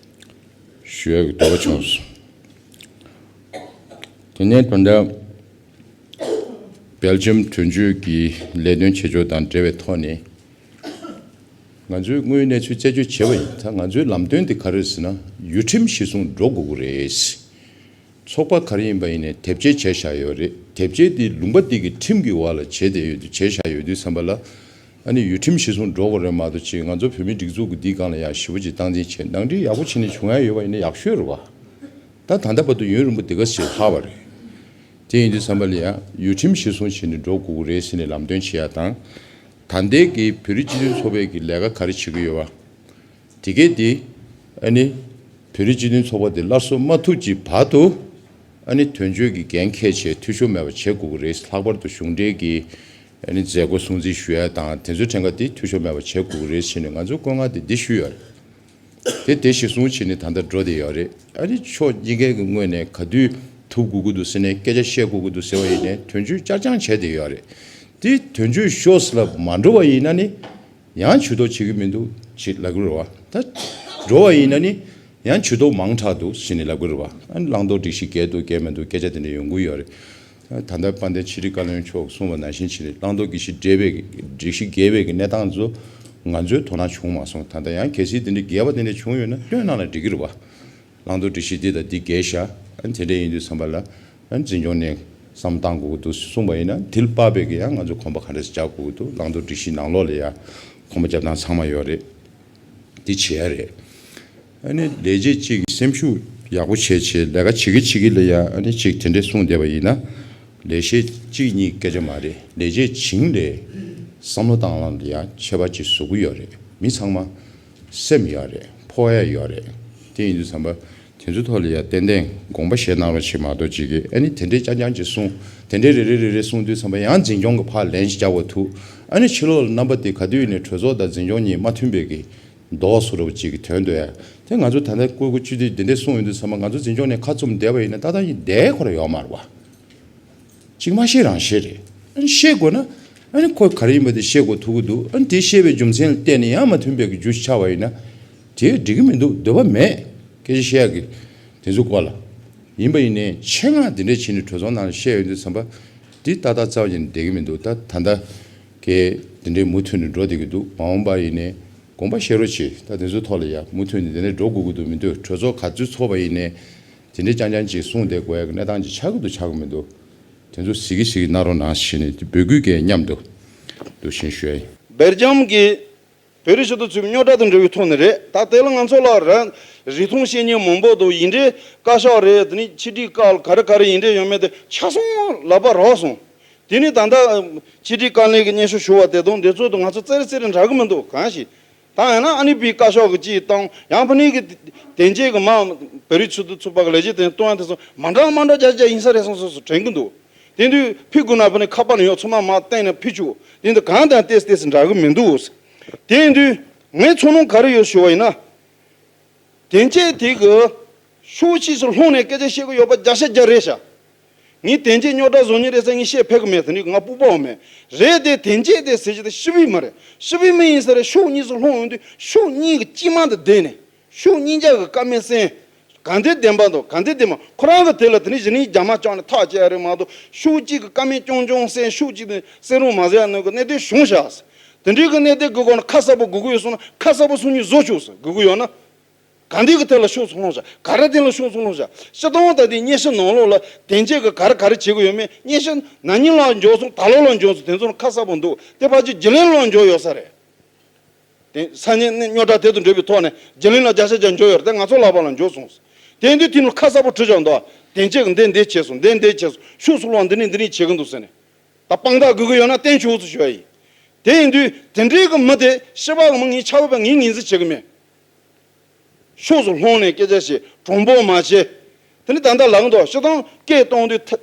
ཞུ་ཡ་གི་འདོད་པ་བྱུང་སོང་། དེ་ནས་ད་ལྟ་སྦེལ་ཇམ་དོན་གཅོད་ཀྱི་ལས་དོན་བྱེད་ཕྱོགས་དང་འབྲེལ་བའི་ཐོག་ནས། ང་ཚོས་དངོས་ཡོད་གནས་ཚུལ་རྩད་གཅོད་བྱས་པ་ཡིན། ད་ང་ཚོའི་ལམ་སྟོན་དེ་ག་རེ་རེད་ཟེར་ན། ཡུལ་ཁྲིམས་གཞིར་བཟུང་འགྲོ་དགོས་ཀྱི་རེད། ཚོགས་པ་ག་རེ་ཡིན་པ་ཡིན་ནའི་དེབ་སྐྱེལ་བྱས་བཞག་ཡོད་རེད། དེབ་སྐྱེལ་དེ་ལུང་པ་དེ་གི་ཁྲིམས་ཀྱི་འོག་ལ་བྱས་བསྡད་ཡོད་དུས་བྱས་བཞག་ཡོད་དུས་ཙམ་པ་ལ། ཨ་ནི་ཡུལ་ཁྲིམས་གཞིར་བཟུང་འགྲོ་དགོས་རེད་མ་གཏོགས་ཅིག་ང་ཚོ་བོད་མིའི་སྒྲིག་འཛུགས་ཀྱི་འདིའི་སྒང་ལ་ཡང་ཞེ་པོ་ཅིག་སྟངས་འཛིན་བྱས་ནང་འགྲིག་ཡག་པོ་བྱས་ནས་བྱུང་ཡ་ཡོད་པ་ཡིན་ན་ཡག་ཤོས་རེད་བ། ད་ད་ལྟ་བར་དུ་ཡུན་རིང་པོ་འདི་ག་ཞིག་ལྷག་པ་རེད། དེ་ཡིན་དུས་ཙམ་པ་ལ་ཡང་ཡུལ་ཁྲིམས་གཞིར་བཟུང་བྱས་ནས་འགྲོ་དགོས་ཀྱི་རེད་ཟེར་ནས་ལམ་སྟོན་བྱེད་ཡ་དང་། ད་ལྟའི་གི་བོད་རིགས་སྤྱི་མཐུན་ཚོགས་པའི་གི་ལས་ཀ་ག་རེ་བྱེད་ཀྱི་ཡོད་བ། དེ་གས་དེ་ཨ་ནི་བོད་རིགས་སྤྱི་མཐུན་ཚོགས་པ་དེ་སླར་གསོ་མ་ཐུབ་ཀྱི་བར་དུ་ཨ་ནི་དོན་གཅོད་ཀྱི་འགན་འཁྱེར་བྱས་འཐུས་ཤོར་མེད་པ་བྱེད་དགོས་ཀྱི་རེད། ལྷག་པར་དུ་གཞུང་འབྲེལ་གྱི་ཨ་ནི་མཛད་སྒོ་སྲུང་བརྩི་ཞུ་ཡ་དང་དེ་ཚོའི་ཕྲན་ཁ་དེ་འཐུས་ཤོར་མེད་པ་བྱེད་དགོས་ཀྱི་རེད་ཟེར་ནས་ང་ཚོས་བཀོད་མངགས་དེ་འདི་ཞུས་ཡོད་རེད། དེ་དེ་གཞིར་བཟུང་བྱས་ནས་ད་ལྟ་འགྲོ་བསྡད་ཡོད་རེད། ཨ་ནི་ཕྱོགས་གཉིས་ཀའི་གི་ངོས་ནས་ག་དུས་ཐུབ་དགོས་ཀྱི་འདུག་ཟེར་ནས་སྐད་ཆ་བཤད་དགོས་ཀྱི་འདུག་ཟེར་བ་ཡིན་ནའི་དོན་གཅོད་བསྐྱར་སྦྱང་བྱས་བསྡད་ཡོད་རེད། དེ་དོན་གཅོད་ཤོག་ལ་མ་འགྲོ་བ་ཡིན་ན་ནི་ཡང་ཇུས་གཏོགས་བྱེད་ཀྱི་མི་འདུག་ཅེས་ལབ་ཀྱི་རེད་བ། ད་འགྲོ་བ་ཡིན་ན་ནི་ཡང་ཇུས་གཏོགས་མང་དྲགས་འདུག་ཟེར་ནས་ལབ་ཀྱི་རེད་བ། ཨ་ནི་བླང་དོར་སྒྲིག་གཞི་འགལ་འདུག་འགལ་མི་འདུག་སྐད་ཆ་དེ་འདྲ་ཡོང་གི་ཡོད་རེད། ད་ལྟ་དཔལ་ལྡན་ཕྱི་དྲིལ་བཀའ་བློན་མཆོག་གིས་གསུངས་པ་ནང་བཞིན་བྱས་ནས་བླང་དོར་སྒྲིག་གཞི་འགལ་བའི་སྒྲིག་གཞི་འགལ་བའི་གི་གནས་སྟངས་ཚོ་ང་ཚོའི་དོ་སྣང་བྱུང་མ་སོང་། ད་ལྟ་ཡང་གལ་སྲིད་དེ་འདྲའི་འགལ་བ་དེ་འདྲ་བྱུང་ཡོད་ན་སྟོན་གནང་ན་འགྲིག་གི་རེད་བ། བླང་དོར་སྒྲིག་གཞི་འདི་དང་འདི་འགལ་ཤག་ཨ་ནི་དེ་འདྲ་ཡིན་དུས་ཙམ་པ་ལ་ཨ་ནི་འཛིན་སྐྱོང་ནས་བསམ་བློ་བཏང་དགོས་ཀྱི་འདུག་གསུངས་པ་ཡིན་ན། དེ་ལ་དཔག་པའི་གི་ཡང་ང་ཚོ་གོམ་པ་ག་འདྲ་ཞིག་རྒྱག་དགོས་ཀྱི་འདུག་བླང་དོར་སྒྲིག་གཞི་ནང་ལོགས་ལ་ཡང་གོམ་པ་རྒྱབ་སྟངས་ཚང་མ་ཡོད་རེད། འདི་བྱེད་ཡ་རེད། ཨ་ནི་ལས་བྱེད་གཅིག་གིས་སེམས་ཤུགས་ཡག་པོ་བྱས་བྱས་ལས་ཀ་བྱེད་ཀྱི་བྱེད་ཀྱི་ལ་ཡ་ཨ་ནི་གཅིག་དེ་འདྲས་གསུངས་བསྡད་པ་ཡིན་ན། ལས་བྱེད་གཅིག་གཉིས་སྐད་ཆ་མ་རེད། ལས་བྱེད་བྱིངས་ལས་བསམ་བློ་བཏང་ལམ་ལ་ཡ་ཁྱད་པར་ཅིག་བཟོ་གི་ཡོད་རེད། མི་ཚང་མ་སེམས་ཡོད་རེད། ཕོག་ཡ་ཡོད་རེད། དེ་ཡིན་དུས་ཙམ་པ་དེ་ཚོའི་ཐོག་ལ་ཡ་ཏན་ཏན་དགོངས་པ་བཞེས་གནང་རོགས་བྱེད་མ་གཏོགས་ཅིག་གིས་ཨ་ནི་དེ་འདྲས་རྐྱང་རྐྱང་ཅིག་གསུངས། དེ་འདྲས་རེ་རེ་རེ་རེ་གསུངས་དུས་ཙམ་པ་ཡང་འཛིན་སྐྱོང་གི་ཕར་ལན་ཞིག་རྒྱག་དགོས་ཐུག་ཨ་ནི་ཕྱི་ལོགས་ལ་རྣམ་པ་དེ་ག་དུས་ནས་གྲོས་ཚོགས་དང་འཛིན་སྐྱོང་གཉིས་མ་མཐུན་པའི་གི་འདོགས་སུ་རུབ་ཅིག་གི་དོན་དུ་ཡ། དེ་ང་ཚོ་ད་ལྟ་སྐུ་སྐུ་སྤྱི་འཐུས་འདི་འདྲས་གསུངས་ཡོང་དུས་ཚང་མ་ང་ཚོ་འཛིན་སྐྱོང་ནས་ཁ་བཙུམ་བསྡད་པ་ཡིན་ན་ཏག་ཏག་ཡིན་བསྡད་ཁོ་ར་ཡོད་མ་རེད་བ། གཅིག་མ་ཤེས་རང་ཤེས་རེད། ཨ་ནི་ཤེས་དགོས་ན་ཨ་ནི་ཁོ་ག་རེ་ཡིན་པ་དེ་ཤེས་དགོས་ཐུག་གི་འདུག་ཨ་ནི་དེ་ཤེས་པའི་རྒྱུ་མཚན་ལ་བརྟེན་ནས་ཡང་མ་མཐུན་པའི་གི་རྒྱུ་ཞིག་ཆགས་པ་ཡིན་ན་དེ་འགྲིག་གི་མི་འདུག་འདོད་པ་མེད། སྐད་ཆ་བཤད་ཡག་གི་དེ་ཚོ་སྐོར་ལ་ཡིན་པ་ཡིན་ནའི་ཆེད་མངགས་འདི་འདྲས་བྱས་ནས་གྲོས་ཚོགས་ནང་ལ་བཤད་ཡོང་དུས་ཙམ་པ་འདི་ཏག་ཏག་རྩ་བ་ཉིད་ནས་བསྡད་ཀྱི་མི་འདུག་ད་ད་ལྟ་གས་འདི་འདྲའི་མུ་མཐུད་ནས་འགྲོ་བསྡད་ཀྱི་འདུག་མ་འོངས་པ་ཡིན་ནའི་དགོངས་པ་བཞེས་རོགས་གྱིས། ད་དེ་ཚོའི་ཐོག་ལ་ཡ་མུ་མཐུད་ནས་འདི་འདྲ་འགྲོ་དགོས་ཀྱི་འདུག་མི་འདུག་གྲོས་ཚོགས་ག་ཚོད་ཚོགས་པ་ཡིན་ནའི་དེ་འདྲའི་རྐྱང་རྐྱང་ཅིག་གསུངས་བསྡད་དགོས་ཡ་གི་གནས་སྟངས་ཅིག་ཆགས་ཀྱི་འདུག་ཆགས་ཀྱི་མི་འདུག་དེ་ཚོ་གཟིགས་ཀྱི་གཟིགས་ཀྱི་གནང་རོགས་གནང་ཞེས་ནས་འབོད་སྐུལ་གྱི་མཉམ་དུ་འདུག་ཤིང་ཞུ་ཡ་ཡིན། སྦེལ་ཇམ་གྱི་བོད་རིགས་སྤྱི་མཐུན་ཚོགས་པའི་རྙོག་དྲ་དང་འབྲེལ་བའི་ཐོག་ནས་རེད། ད་དེ་ལ་ང་ཚོ་ལ་ར་རིགས་མཐོང་བཤེས་གཉེན་མང་པོ་འདུག་ཡིན་འདྲའི་བཀའ་ཤག་རེད། དེ་ནས་ཕྱི་དྲིལ་བཀའ་ག་རེ་ག་རེ་ཡིན་འདྲའི་ཡོད་མེད་དེ་ཆ་ཚང་ལག་པ་རག་སོང་། དེ་ནས་ད་ལྟ་ཕྱི་དྲིལ་བཀའ་བློན་གྱི་སྙན་ཞུ་ཞུ་བ་དེ་དང་དེ་ཚོ་དང་ང་ཚོ་རྩེ་རེ་རྩེ་རེ་འདྲ་གི་མི་འདུག་གང་ཞིག་ད་ཡང་ན་ཨ་ནི་པའི་བཀའ་ཤག་གི་ཅིག་བཏང་ཡང་ཕ་ནི་གི་དེ་འབྲེལ་གི་མ་བོད་རིགས་སྤྱི་མཐུན་ཚོགས་པ་གི་ལས་བྱེད་དེ་གཏོང་ཡ་དེ་ཚོ་མ་འདྲ་མ་འདྲ་རྒྱ་ཆེ་ཡིན་ས་རེད་བསམ་སོ་སོ་དྲན་གི་འདུག་དེ་དུས་ཕི་དགོས་ན་ཕ་ནི་ཁ་པར་ནས་ཡོང་ཚང་མ་མ་བསྟན་ནས་ཕི་ཆུག་དེ་འདི་གང་དང་ཏེས་ཏེས་འདྲ་གི་མི་འདུག་དེ་དུས་ངའི་ཚོར་སྣང་ག་རེ་ཡོད་ཞུ་བ་ཡིན་ན། དེ་འབྲེལ་དེ་གི་ཕྱོགས་གཅིག་སུ་ལྷུང་ནས་སྐད་ཆ་བཤད་གི་ཡོད་པ་བརྒྱ་ཆ་བརྒྱ་རེད་ཤག་ངས་དེ་འབྲེལ་རྙོག་དྲ་བཟོ་མཁན་རེད་ཟེར་ངས་བཤད་ཕེབས་གི་མེད། དེ་ནི་ང་སྤོབས་པའང་མེད། རེད་དེ་དེ་འབྲེལ་དེ་ཟེར་གྱི་དེ་ཞི་བའི་མ་རེད། ཞི་བའི་མི་ཡིན་ས་རེད། ཕྱོགས་གཉིས་སུ་ལྷུང་ཡོང་དུས་ཕྱོགས་གཉིས་ཀྱི་དཀྱིལ་མ་དུ་བསྡད་ནས་ཕྱོགས་གཉིས་ཀྱི་བཀའ་མོལ་གསན། ག་འདྲ་བདེན་པ་འདུག་ག་འདྲ་བདེན་པ་ཁོ་རང་གི་དེ་ལ་དེ་ནི་གཞི་ནས་རྒྱ་མ་བཅག་ནས་ཐག་བཅད་ཡ་རེད་མ་གཏོགས་ཕྱོགས་གཅིག་གི་བཀའ་མོལ་རྐྱང་རྐྱང་གསན། ཕྱོགས་གཅིག་ནས་གསན་རུང་མ་གསན་ཡ་ནང་གི་གནད་དོན་བྱུང་ཤག་དེ་འདྲའི་གི་གནད་དོན་གི་སྒོ་ནས་ཁ་གསལ་པོ་དགོས་ཀྱི་ཡོད་སོང་ན་ཁ་གསལ་པོ་སོང་ཉིད་བཟོ་ཆོག་ཟེར་དགོས་ཀྱི་ཡོད་ན། ག་འདི་གི་ཐད་ལ་ཤོག་ཚུར་ལྷུང་བཞག་ག་རེ་ཐད་ལ་ཤོག་ཚུར་ལྷུང་བཞག་སྤྱི་བཏང་ད་ལྟའི་སྙན་ཞུ་ནང་ལོགས་ལ་དེ་འབྲེལ་གི་ག་རེ་ག་རེ་བྱེད་གི་ཡོད་མེད་སྙན་ཞུ་ན་ནིང་ལ་འབྱོར་སོང་། ད་ལོ་ལ་འབྱོར་སོང་། དེ་ཚོ་ཁ་གསལ་པོ་འདུག་དེ་ཕལ་ཆེར་རྒྱུན་ལས་ལ་འབྱོར་ཡོད་ས་རེད། དེ་ས་གནས་ནས་རྙོག་དྲ་དེ་དང་འབྲེལ་བའི་ཐོག་ནས་རྒྱུན་ལས་ལ་བརྒྱ་ཆ་བརྒྱ་འབྱོར་ཡོད་རེད། དེ་ང་ཚོ་ལག་པ་ལ་འབྱོར་སོང་། དེ་ཡིན་དུས་དེ་ནི་ཁ་གསལ་པོ་བྲིས་བཞག་འདུག་དེ་འབྲེལ་གི་འདི་འདི་བྱས་སོང་། འདི་འདི་བྱས་སོང་། ཤོག་ཚུར་ལྷུང་འདི་ནི་འདི་ནི་བྱེད་གི་འདུག་ཟེར་ནས་ད་དཔང་རྟགས་དགོས་གི་ཡོད་ན་བསྟན་ཆོག་ཚུལ་ཞུ་ཡ་ཡིན། དེ་ཡིན་དུས་དེ་འབྲེལ་གི་མི་དེ་ཕྱི་པ་གི་མི་ངའི་ཆ་བོད་པ་ངའི་ངོས་འཛིན་བྱེད་གི་མེད། ཕྱོགས་སུ་ལྷུང་ནས་སྐད་ཆ་བཤད་གྲོང་པོ་མ་བྱེད། དེ་ནི་ད་ལྟ་ལག་འདོགས་ཤི་དང་སྐད་གཏོང་དུས་ཐ་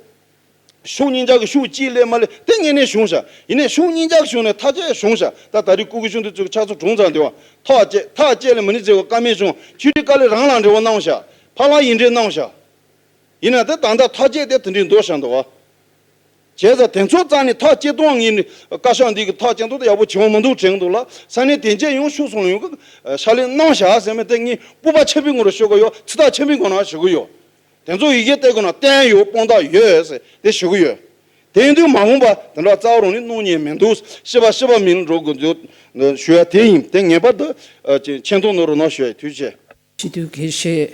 ཕྱོགས་གཉིས་ཆ་གི་ཤུགས་གཅིག་ལས་མ་ལས་དེ་ངེས་ནས་བྱུང་ཤག་ཡིན་ནས་ཕྱོགས་གཉིས་ཆ་གི་ཕྱོགས་ནས་ཐག་བཅད་བྱུང་ཤག་ད་ད་རེས་སྐུ་སྒེར་གཞུང་དུ་ཚུགས་ཆགས་ཚུགས་གྲོང་ཚང་དེ་བ་ཐག་བཅད་ཐག་བཅད་ལས་མི་ནི་ཟེར་བ་ཀ་མེད་བྱུང་ཆུ་ཊི་དཀའ་ལས་རང་ལ་འབྲེལ་བ་གནང་ཤག་ཕ་ལ་ཡིན་འདྲེ་གནང་ཤག་ཡིན་ན་དེ་ད་ལྟ་ཐག་བཅད་དེ་དེ་འདྲའི་འདོད་ཤག་འདུག་བ། བྱས་ཙང་དེ་ཚོ་རྩ་ནས་ཐག་བཅད་སྟངས་ངེས་ནས་བཀའ་ཤག་འདི་གི་ཐག་བཅད་སྟངས་དེ་ཡག་པོ་བྱེད་པ་མི་འདུག་དྲན་འདུག་ལ་ས་གནས་དེ་རྗེས་ཡང་ཤུགས་སོང་ཡོང་གི་ཕྱག་ལས་གནང་ཤག་ཟེར་མི་དེ་ངས་སྤོབས་པ་ཆེན་པོའི་ངོ་རུ་ཞུ་གི་ཡོད། ཚིག་ཐག་ཆེན་པོའི་ངོ་ནས་ཞུ་གི་ཡོད། དེ་ཚོ་ཡི་གེ་བལྟས་དགོས་ན་བསྟན་ཡོད་དཔང་རྟགས་ཡོད་ཟེར་དེ་ཞུ་གི་ཡོད། དེ་ཡིན་དུས་མ་འོངས་པ་དེ་འདྲ་རྩ་བ་རང་ནས་གནང་ཉན་མི་འདུག་ཤི་བ་ཤི་བ་མིན་འགྲོ་དགོས་འདུག་ཞུ་ཡ་དེ་ཡིན། དེ་ངེས་པར་དུ་ཆེ་མཐོང་ནོར་རོ་ན་ཞུ་ཡ་ཐུགས་རྗེ་ཆེ། སྤྱི་འཐུས་དགེ་བཤེས་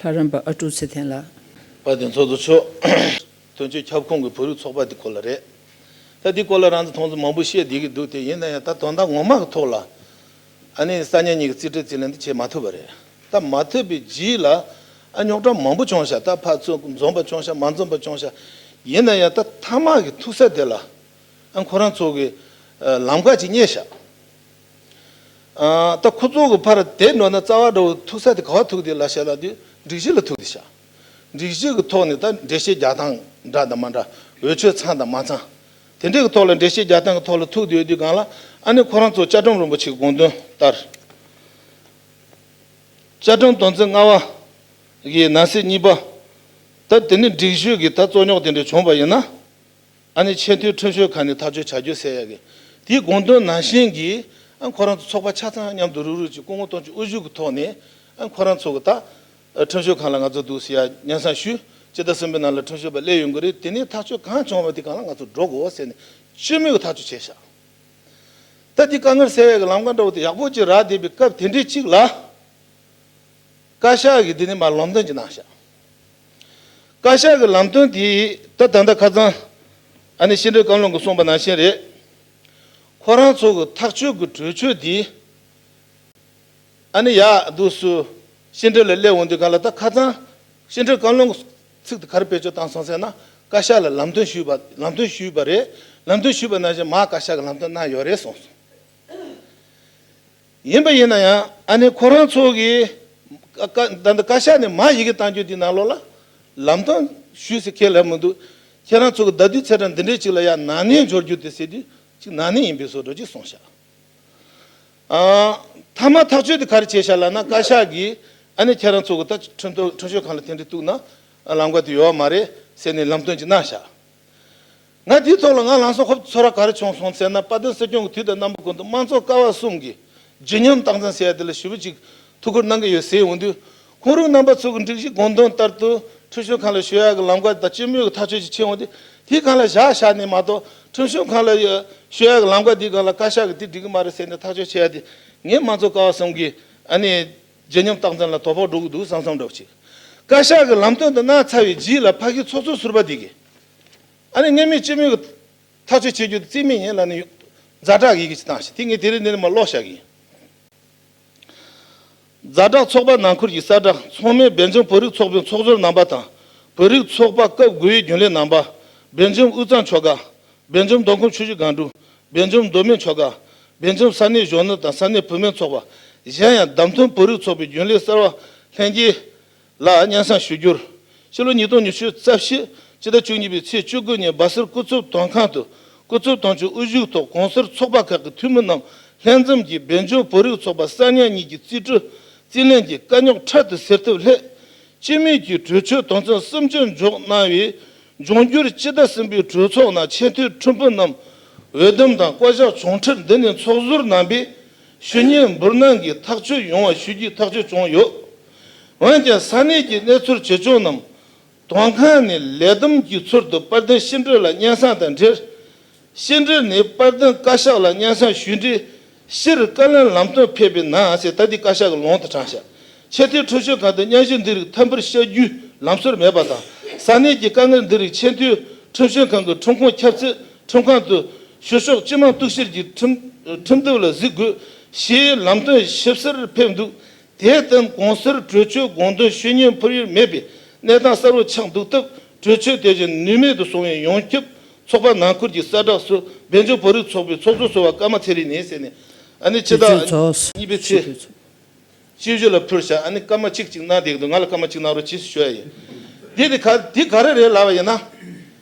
ལྷ་རམས་པ་ཨ་ཀྲུག་ཚེ་བརྟན་ལགས། དཔལ་ལྡན་ཚོགས་གཙོ་མཆོག་དོན་གཅོད་ཁྱབ་ཁོངས་ཀྱི་བོད་རིགས་ཚོགས་པ་འདི་སྐོར་ལ་རེད། ད་འདི་སྐོར་ལ་རང་ཚོ་མཐོང་ཚུལ་མང་པོ་བཤད་བསྡད་ཀྱི་འདུག་དེ་ཡིན་ན་ཡང་ད་དོན་དག་ངོ་མ་གི་ཐོག་ལ་ཨ་ནི་ས་གནས་གཉིས་ཀྱི་རྩིས་སྤྲོད་རྩིས་ལེན་འདི་བྱེད་མ་ཐུབ་པ་རེད། ད་མ་ཐུབ་པའི་རྗེས་ལ་ཨ་རྙོག་དྲ་མང་པོ་བྱུང་ཤག་ད་ཕར་ཚུར་འཛོམས་པ་བྱུང་ཤག་མ་འཛོམས་པ་བྱུང་ཤག་ཡིན་ན་ཡང་ད་མཐའ་མ་གི་ཐུག་ས་དེ་ལ་ཨ་ཁོ་རང་ཚོ་གི་ལམ་ཁ་ཅིག་རྙེད་ཤག་ཨ་ད་ཁོ་ཚོ་གི་ཕར་དེད་འགྲོ་ན་རྩ་བ་འགྲོ་ཐུག་ས་དེ་ག་བ་ཐུག་དེ་ལ་བཤད་ལ་དུས་སྒྲིག་གཞི་ལ་ཐུག་དེ་ཤག་སྒྲིག་གཞི་གི་ཐོག་ནས་ད་འགྲེལ་བཤད་རྒྱག་སྟངས་འདྲ་དང་མ་འདྲ་འོས་ཆོས་ཚང་དང་མ་ཚང་། དེ་འདྲའི་གི་ཐོག་ལ་འགྲེལ་བཤད་རྒྱག་སྟངས་གི་ཐོག་ལ་ཐུག་དུས་དུས་གང་ལ་ཨ་ནི་ཁོ་རང་ཚོ་བཅའ་ཁྲིམས་རིན་པོ་ཆེ་གི་དགོངས་དོན་ལྟར། བཅའ་ཁྲིམས་དོན་ཚན་ལྔ་བ་གི་ནང་གསེས་གཉིས་པ། ད་དེ་ནི་སྒྲིག་གཞི་གི་ད་རྩོད་རྙོག་དེ་འདྲ་བྱུང་བ་ཡིན་ན། ཨ་ནི་ཆེས་མཐོའི་ཁྲིམས་ཞིབ་ཁང་ནས་ཐག་གཅོད་བྱ་རྒྱུ་ཟེར་ཡ་གི། དེའི་དགོངས་དོན་ནང་བཞིན་གྱི་ཨ་ཁོ་རང་ཚོ་ཚོགས་པ་ཆ་ཚང་མཉམ་དུ་རུག་རུག་ཅིག་སྐུ་ངོ་དོན་གཅོད་དབུ་བཞུགས་ཀྱི་ཐོག་ནས་ཨ་ཁོ་རང་ཚོ་གི་ད་ཁྲིམས་ཞིབ་ཁང་ལ་ང་ཚོ་འདུག་ཟེར་ཡ་སྙན་སེང་ཞུས། སྤྱི་ཟླ་གསུམ་པའི་ནང་ལ་ཁྲིམས་ཞིབ་པ་སླེབས་ཡོང་གི་རེད། དེ་ནས་ཐག་གཅོད་གང་བྱུང་བ་དེ་གང་ལ་ང་ཚོ་འགྲོ་དགོས་ཟེར་ནས་སྤྱི་མོས་ཀྱི་ཐག་གཅོད་བྱས་ཤག་ད་འདི་དཀའ་ངལ་སེལ་ཡ་གི་ལམ་ཁ་འདྲ་བོ་དེ་ཡག་པོ་ཅིག་རག་བསྡད་པའི་སྐབས་དེ་འདྲའི་ཅིག་ལ། བཀའ་ཤག་གིས་འདི་ནས་མར་ལམ་སྟོན་ཅིག་གནང་ཤག་བཀའ་ཤག་གི་ལམ་སྟོན་དེ་ད་ད་ལྟ་ཁ་སང་ཨ་ནི་ཕྱི་འབྲེལ་བཀའ་བློན་གྱིས་གསུངས་པ་ནང་བཞིན་རེད། ཁོ་རང་ཚོ་གི་ཐག་གཅོད་ཀྱི་གྲོས་ཆོད་དེ་ཨ་ནི་ཡག་འདུག་སུ་ཕྱི་འབྲེལ་ལ་སླེབས་འོང་དུས་ག་ལ་ད་ཁ་སང་ཕྱི་འབྲེལ་བཀའ་བློན་གྱི་ཚིག་དེ་ག་རེ་བེད་སྤྱོད་བཏང་སོང་ཟེར་ན་བཀའ་ཤག་ལ་ལམ་སྟོན་ཞུས་པ་ལམ་སྟོན་ཞུས་པ་རེད། ལམ་སྟོན་ཞུས་པ་ནང་བཞིན་མར་བཀའ་ཤག་གིས་ལམ་སྟོན་གནང་ཡོད་རེད་གསུངས་སོང་། ཡིན་པ་ཡིན་ན་ཡང་ཨ་ནི་ཁོ་རང་ཚོ་གིས་ཀ་ཀ་ད་ལྟ་བཀའ་ཤག་ནས་མར་ཡི་གེ་བཏང་རྒྱུ་འདི་ནང་ལོགས་ལ་ལམ་སྟོན་ཞུས་ཟེར་ཁས་ལེན་མི་འདུག་ཁྱེད་རང་ཚོ་གི་ཟླ་དུས་ཚེས་གྲངས་འདི་འདྲའི་ཅིག་ལ་ཡང་ནག་ཉེས་འབྱོར་རྒྱུ་དེ་ཟེར་དུས་ཅིག་ནག་ཉེས་ཡིན་པའི་བཟོ་འདྲ་ཅིག་གསུངས་ཤག་ཨ་མཐའ་མ་ཐག་གཅོད་དེ་ག་རེ་བྱས་ཤག་ལབ་ན་བཀའ་ཤག་གིས་ཨ་ནི་ཁྱེད་རང་ཚོ་གི་ད་ཁྲིམས་ཐོག་ཁྲིམས་ཞིབ་ཁང་ལ་དེ་འདྲ་གཏུགས་ན་ལམ་ཁ་དེ་ཡོད་མ་རེད་ཟེར་ནས་ལམ་སྟོན་ཅིག་གནང་ཤག་ང་དེའི་ཐོག་ལ་ང་ལམ་སང་ཧོབ་ཚོར་བ་ག་རེ་བྱུང་སོང་ཟེར་ན་དཔལ་ལྡན་སྲིད་སྐྱོང་གི་དུས་དང་རྣམ་པ་ཀུན་ཏུ་དམངས་གཙོ་ཀ་བ་གསུམ་གྱི་བརྗིད་ཉམས་རྟགས་མཚན་ཟེར་ཡ་དེ་ལ་ཞེ་པོ་ཅིག་ཐུགས་ཁུར་གནང་གི་ཡོད་ཟེར་འོང་དུས་ཁོང་རང་རྣམ་པ་ཚོ་གི་སྒྲིག་གཞི་དགོངས་དོན་ལྟར་དུ་ཁྲིམས་ཞིབ་ཁང་ལ་ཞུ་ཡ་གི་ལམ་ཁ་དང་སྤྱི་མོས་ཀྱི་ཐག་གཅོད་ཅིག་ཕྱིན་འོང་དུས་དེའི་སྒང་ལ་བཞག་བཞག་ནས་མ་གཏོགས་ཁྲིམས་ཞིབ་ཁང་ལ་ཞུ་ཡ་གི་ལམ་ཁ་དེའི་སྒང་ལ་བཀའ་ཤག་གིས་དེ་འགྲིག་གི་མ་རེད་ཟེར་ནས་ཐག་གཅོད་བྱས་ཡ་དེ་ངས་དམངས་གཙོ་ཀ་བ་གསུམ་གྱི་ཨ་ནི་བརྗིད་ཉམས་རྟགས་མཚན་ལ་དོ་ཕོག་འགྲོ་གི་འདུག་བསམ་བསམ་འདྲ་བོ་ཅིག་བཀའ་ཤག་གིས་ལམ་སྟོན་དེ་གནང་ཚར་བའི་རྗེས་ལ་ཕ་གི་ཚོགས་གཙོ་ཟུར་པ་དེ་གིས། ཨ་ནི་སྔོན་མའི་སྤྱི་མོས་ཀྱི་ཐག་གཅོད་བྱེད་རྒྱུ་དེ་རྩིས་མེད་ཡིན་ལབ་ནས་ཛ་དྲག་ཡི་གེ་ཅིག་བཏང་ཞིང་དེ་ངས་དེ་རིང་འདི་ནས་མར་ཀློག་བཞག་གི་ཡིན། ཛ་དྲག་ཚོགས་པ་ནང་ཁུལ་གྱི་གསལ་བསྒྲགས། ཚང་མས་བོད་ལྗོངས་བོད་རིགས་ཚོགས་པའི་ཚོགས་ཟུར་རྣམ་པ་དང་། བོད་རིགས་ཚོགས་པ་སྐབས་དགུ་པའི་རྒྱུན་ལས་རྣམ་པ། བོད་ལྗོངས་དབུས་གཙང་ཆོལ་ཁ། བོད་ལྗོངས་མདོ་ཁམས་ཆུ་བཞི་སྒང་དྲུག་བོད་ལྗོངས་མདོ་སྨད་ཆོལ་ཁ། བོད་ལྗོངས་ས་གནས་གཞོན་ནུ་དང་ས་གནས་བུད་མེད་ཚོགས་པ། གཞན་ཡང་བདམས་ཐོན་བོད་རིགས་ཚོགས་པའི་རྒྱུན་ལས་གསར་པ་ལྷན་རྒྱས། ལ་སྙན་སེང་ཞུ་རྒྱུར། ཕྱི་ལོ་ཉིས་སྟོང་ཉི་ཤུ་རྩ་བཞི་སྤྱི་ཟླ་བཅུ་གཉིས་པའི་ཚེས་བཅུ་དགུ་ཉིན་སྦ་སེར་སྐུ་ཚབ་དོན་ཁང་དུ་སྐུ་ཚབ་དོན་གཅོད་དབུ་བཞུགས་ཐོག་གོང་གསལ་ཚོགས་པ་ཁག་གི་འཐུས་མི་རྣམས་ལྷན་འཛོམས་ཀྱིས་བོད་ལྗོངས་བོད་རིགས་ཚོགས་པ་གསར་རྙིང་གཉིས་ཀྱི་རྩིས་སྤྲོད་རྩིས་ལེན་གྱི་དཀའ་རྙོག་འཕྲལ་དུ་སེལ་ཐབས་སླད། སྤྱི་མོས་ཀྱི་གྲོས་ཆོད་དོན་ཚན་གསུམ་ཅན་འཇོག་གནང་བའི་འབྱུང་འགྱུར་སྤྱི་ཟླ་གསུམ་པའི་གྲོས་ཚོགས་ནང་ཆེས་མཐོའི་ཁྲིམས་དཔོན་རྣམས་འོས་འདེམས་དང་བསྐོ་གཞག་བྱུང་འཕྲལ་འདི་ནས་ཚོགས་ཟུར་རྣམ་པས་ཞུ་སྙན་འབུལ་གནང་གིས་ཐག་གཅོད་ཡོང་བ་ཞུ་རྒྱུའི་ཐག་གཅོད་བྱུང་ཡོད། འོན་ཀྱང་ས་གནས་ཀྱི་གནས་ཚུལ་ཇི་བྱུང་རྣམས་དོན་ཁང་ནས་ལས་བསྡོམས་ཀྱི་ཚུལ་དུ་དཔལ་ལྡན་ཕྱི་དྲིལ་ལ་སྙན་སེང་དང་འབྲེལ། ཕྱི་དྲིལ་ནས་དཔལ་ལྡན་བཀའ་ཤག་ལ་སྙན་སེང་ཞུས་འབྲས་སྤྱིར་བཀའ་བློན་ལམ་སྟོན་ཕེབས་པའི་ནང་ཟེར་ད་ལྟའི་བཀའ་ཤག་གི་ལུང་དུ་དྲངས་ཤག་ཆེས་མཐོའི་ཁྲིམས་ཞིབ་ཁང་དུ་སྙན་ཞུ་འདི་རིགས་ཐད་འཕུར་བཤད་རྒྱུའི་ལམ་སྲོལ་མེད་པ་དང་ས་གནས་ཀྱི་དཀའ་ངལ་འདི་རིགས་ཆེས་མཐོའི་ཁྲིམས་ཞིབ་ཁང་གི་ཁྲིམས་ཁང་ཁྱབ་ཚད་ཁྲིམས་ཁང་དུ་ཞུ་ཕྱོགས་སྤྱི་དམངས་གཏུག་བཤེར་གྱི་ཁྲིམས་ཁྲིམས་དེབ་ལ་གཟིགས་དགོས་ཞེས་ལམ་སྟོན་ཞིབ་གསལ་ཕེབས་འདུག་དེར་བརྟེན་གོང་གསལ་གྲོས་ཆོད་དགོངས་དོན་ཞུ་སྙན་ཕུལ་ཡུལ་མེད་པའི་གནས་སྟངས་གསར་པ་ཆགས་འདུག་སྟབས་གྲོས་ཆོད་དེ་བཞིན་ནུས་མེད་དུ་སོང་བའི་ཡོངས་ཁྱབ་ཚོགས་པ་ནང་ཁུལ་གྱི་གསལ་བསྒྲགས་སུ་བོད་ལྗོངས་བོད་རིགས་ཚོགས་པའི་ཚོགས་གཙོ་ཟུར་པ་ཀརྨ་ཚེ་རིང་ནས་ཟེར་ནས་ཨ་ནི་ཕྱི་ཟླ་གཉིས་པའི་ཚེས་བཅུ་བཞི་ལ་ཕུལ་བྱ་ཨ་ནི་ཀརྨ་གཅིག་གཅིག་གནང་བསྡད་ཀྱི་འདུག་ང་ལ་ཀརྨ་གཅིག་གནང་རོགས་གྱིས་ཞུ་ཡ་ཡིན། འདི་དེ་ག་འདི་ག་རེ་རེད་ལབ་པ་ཡིན་ན།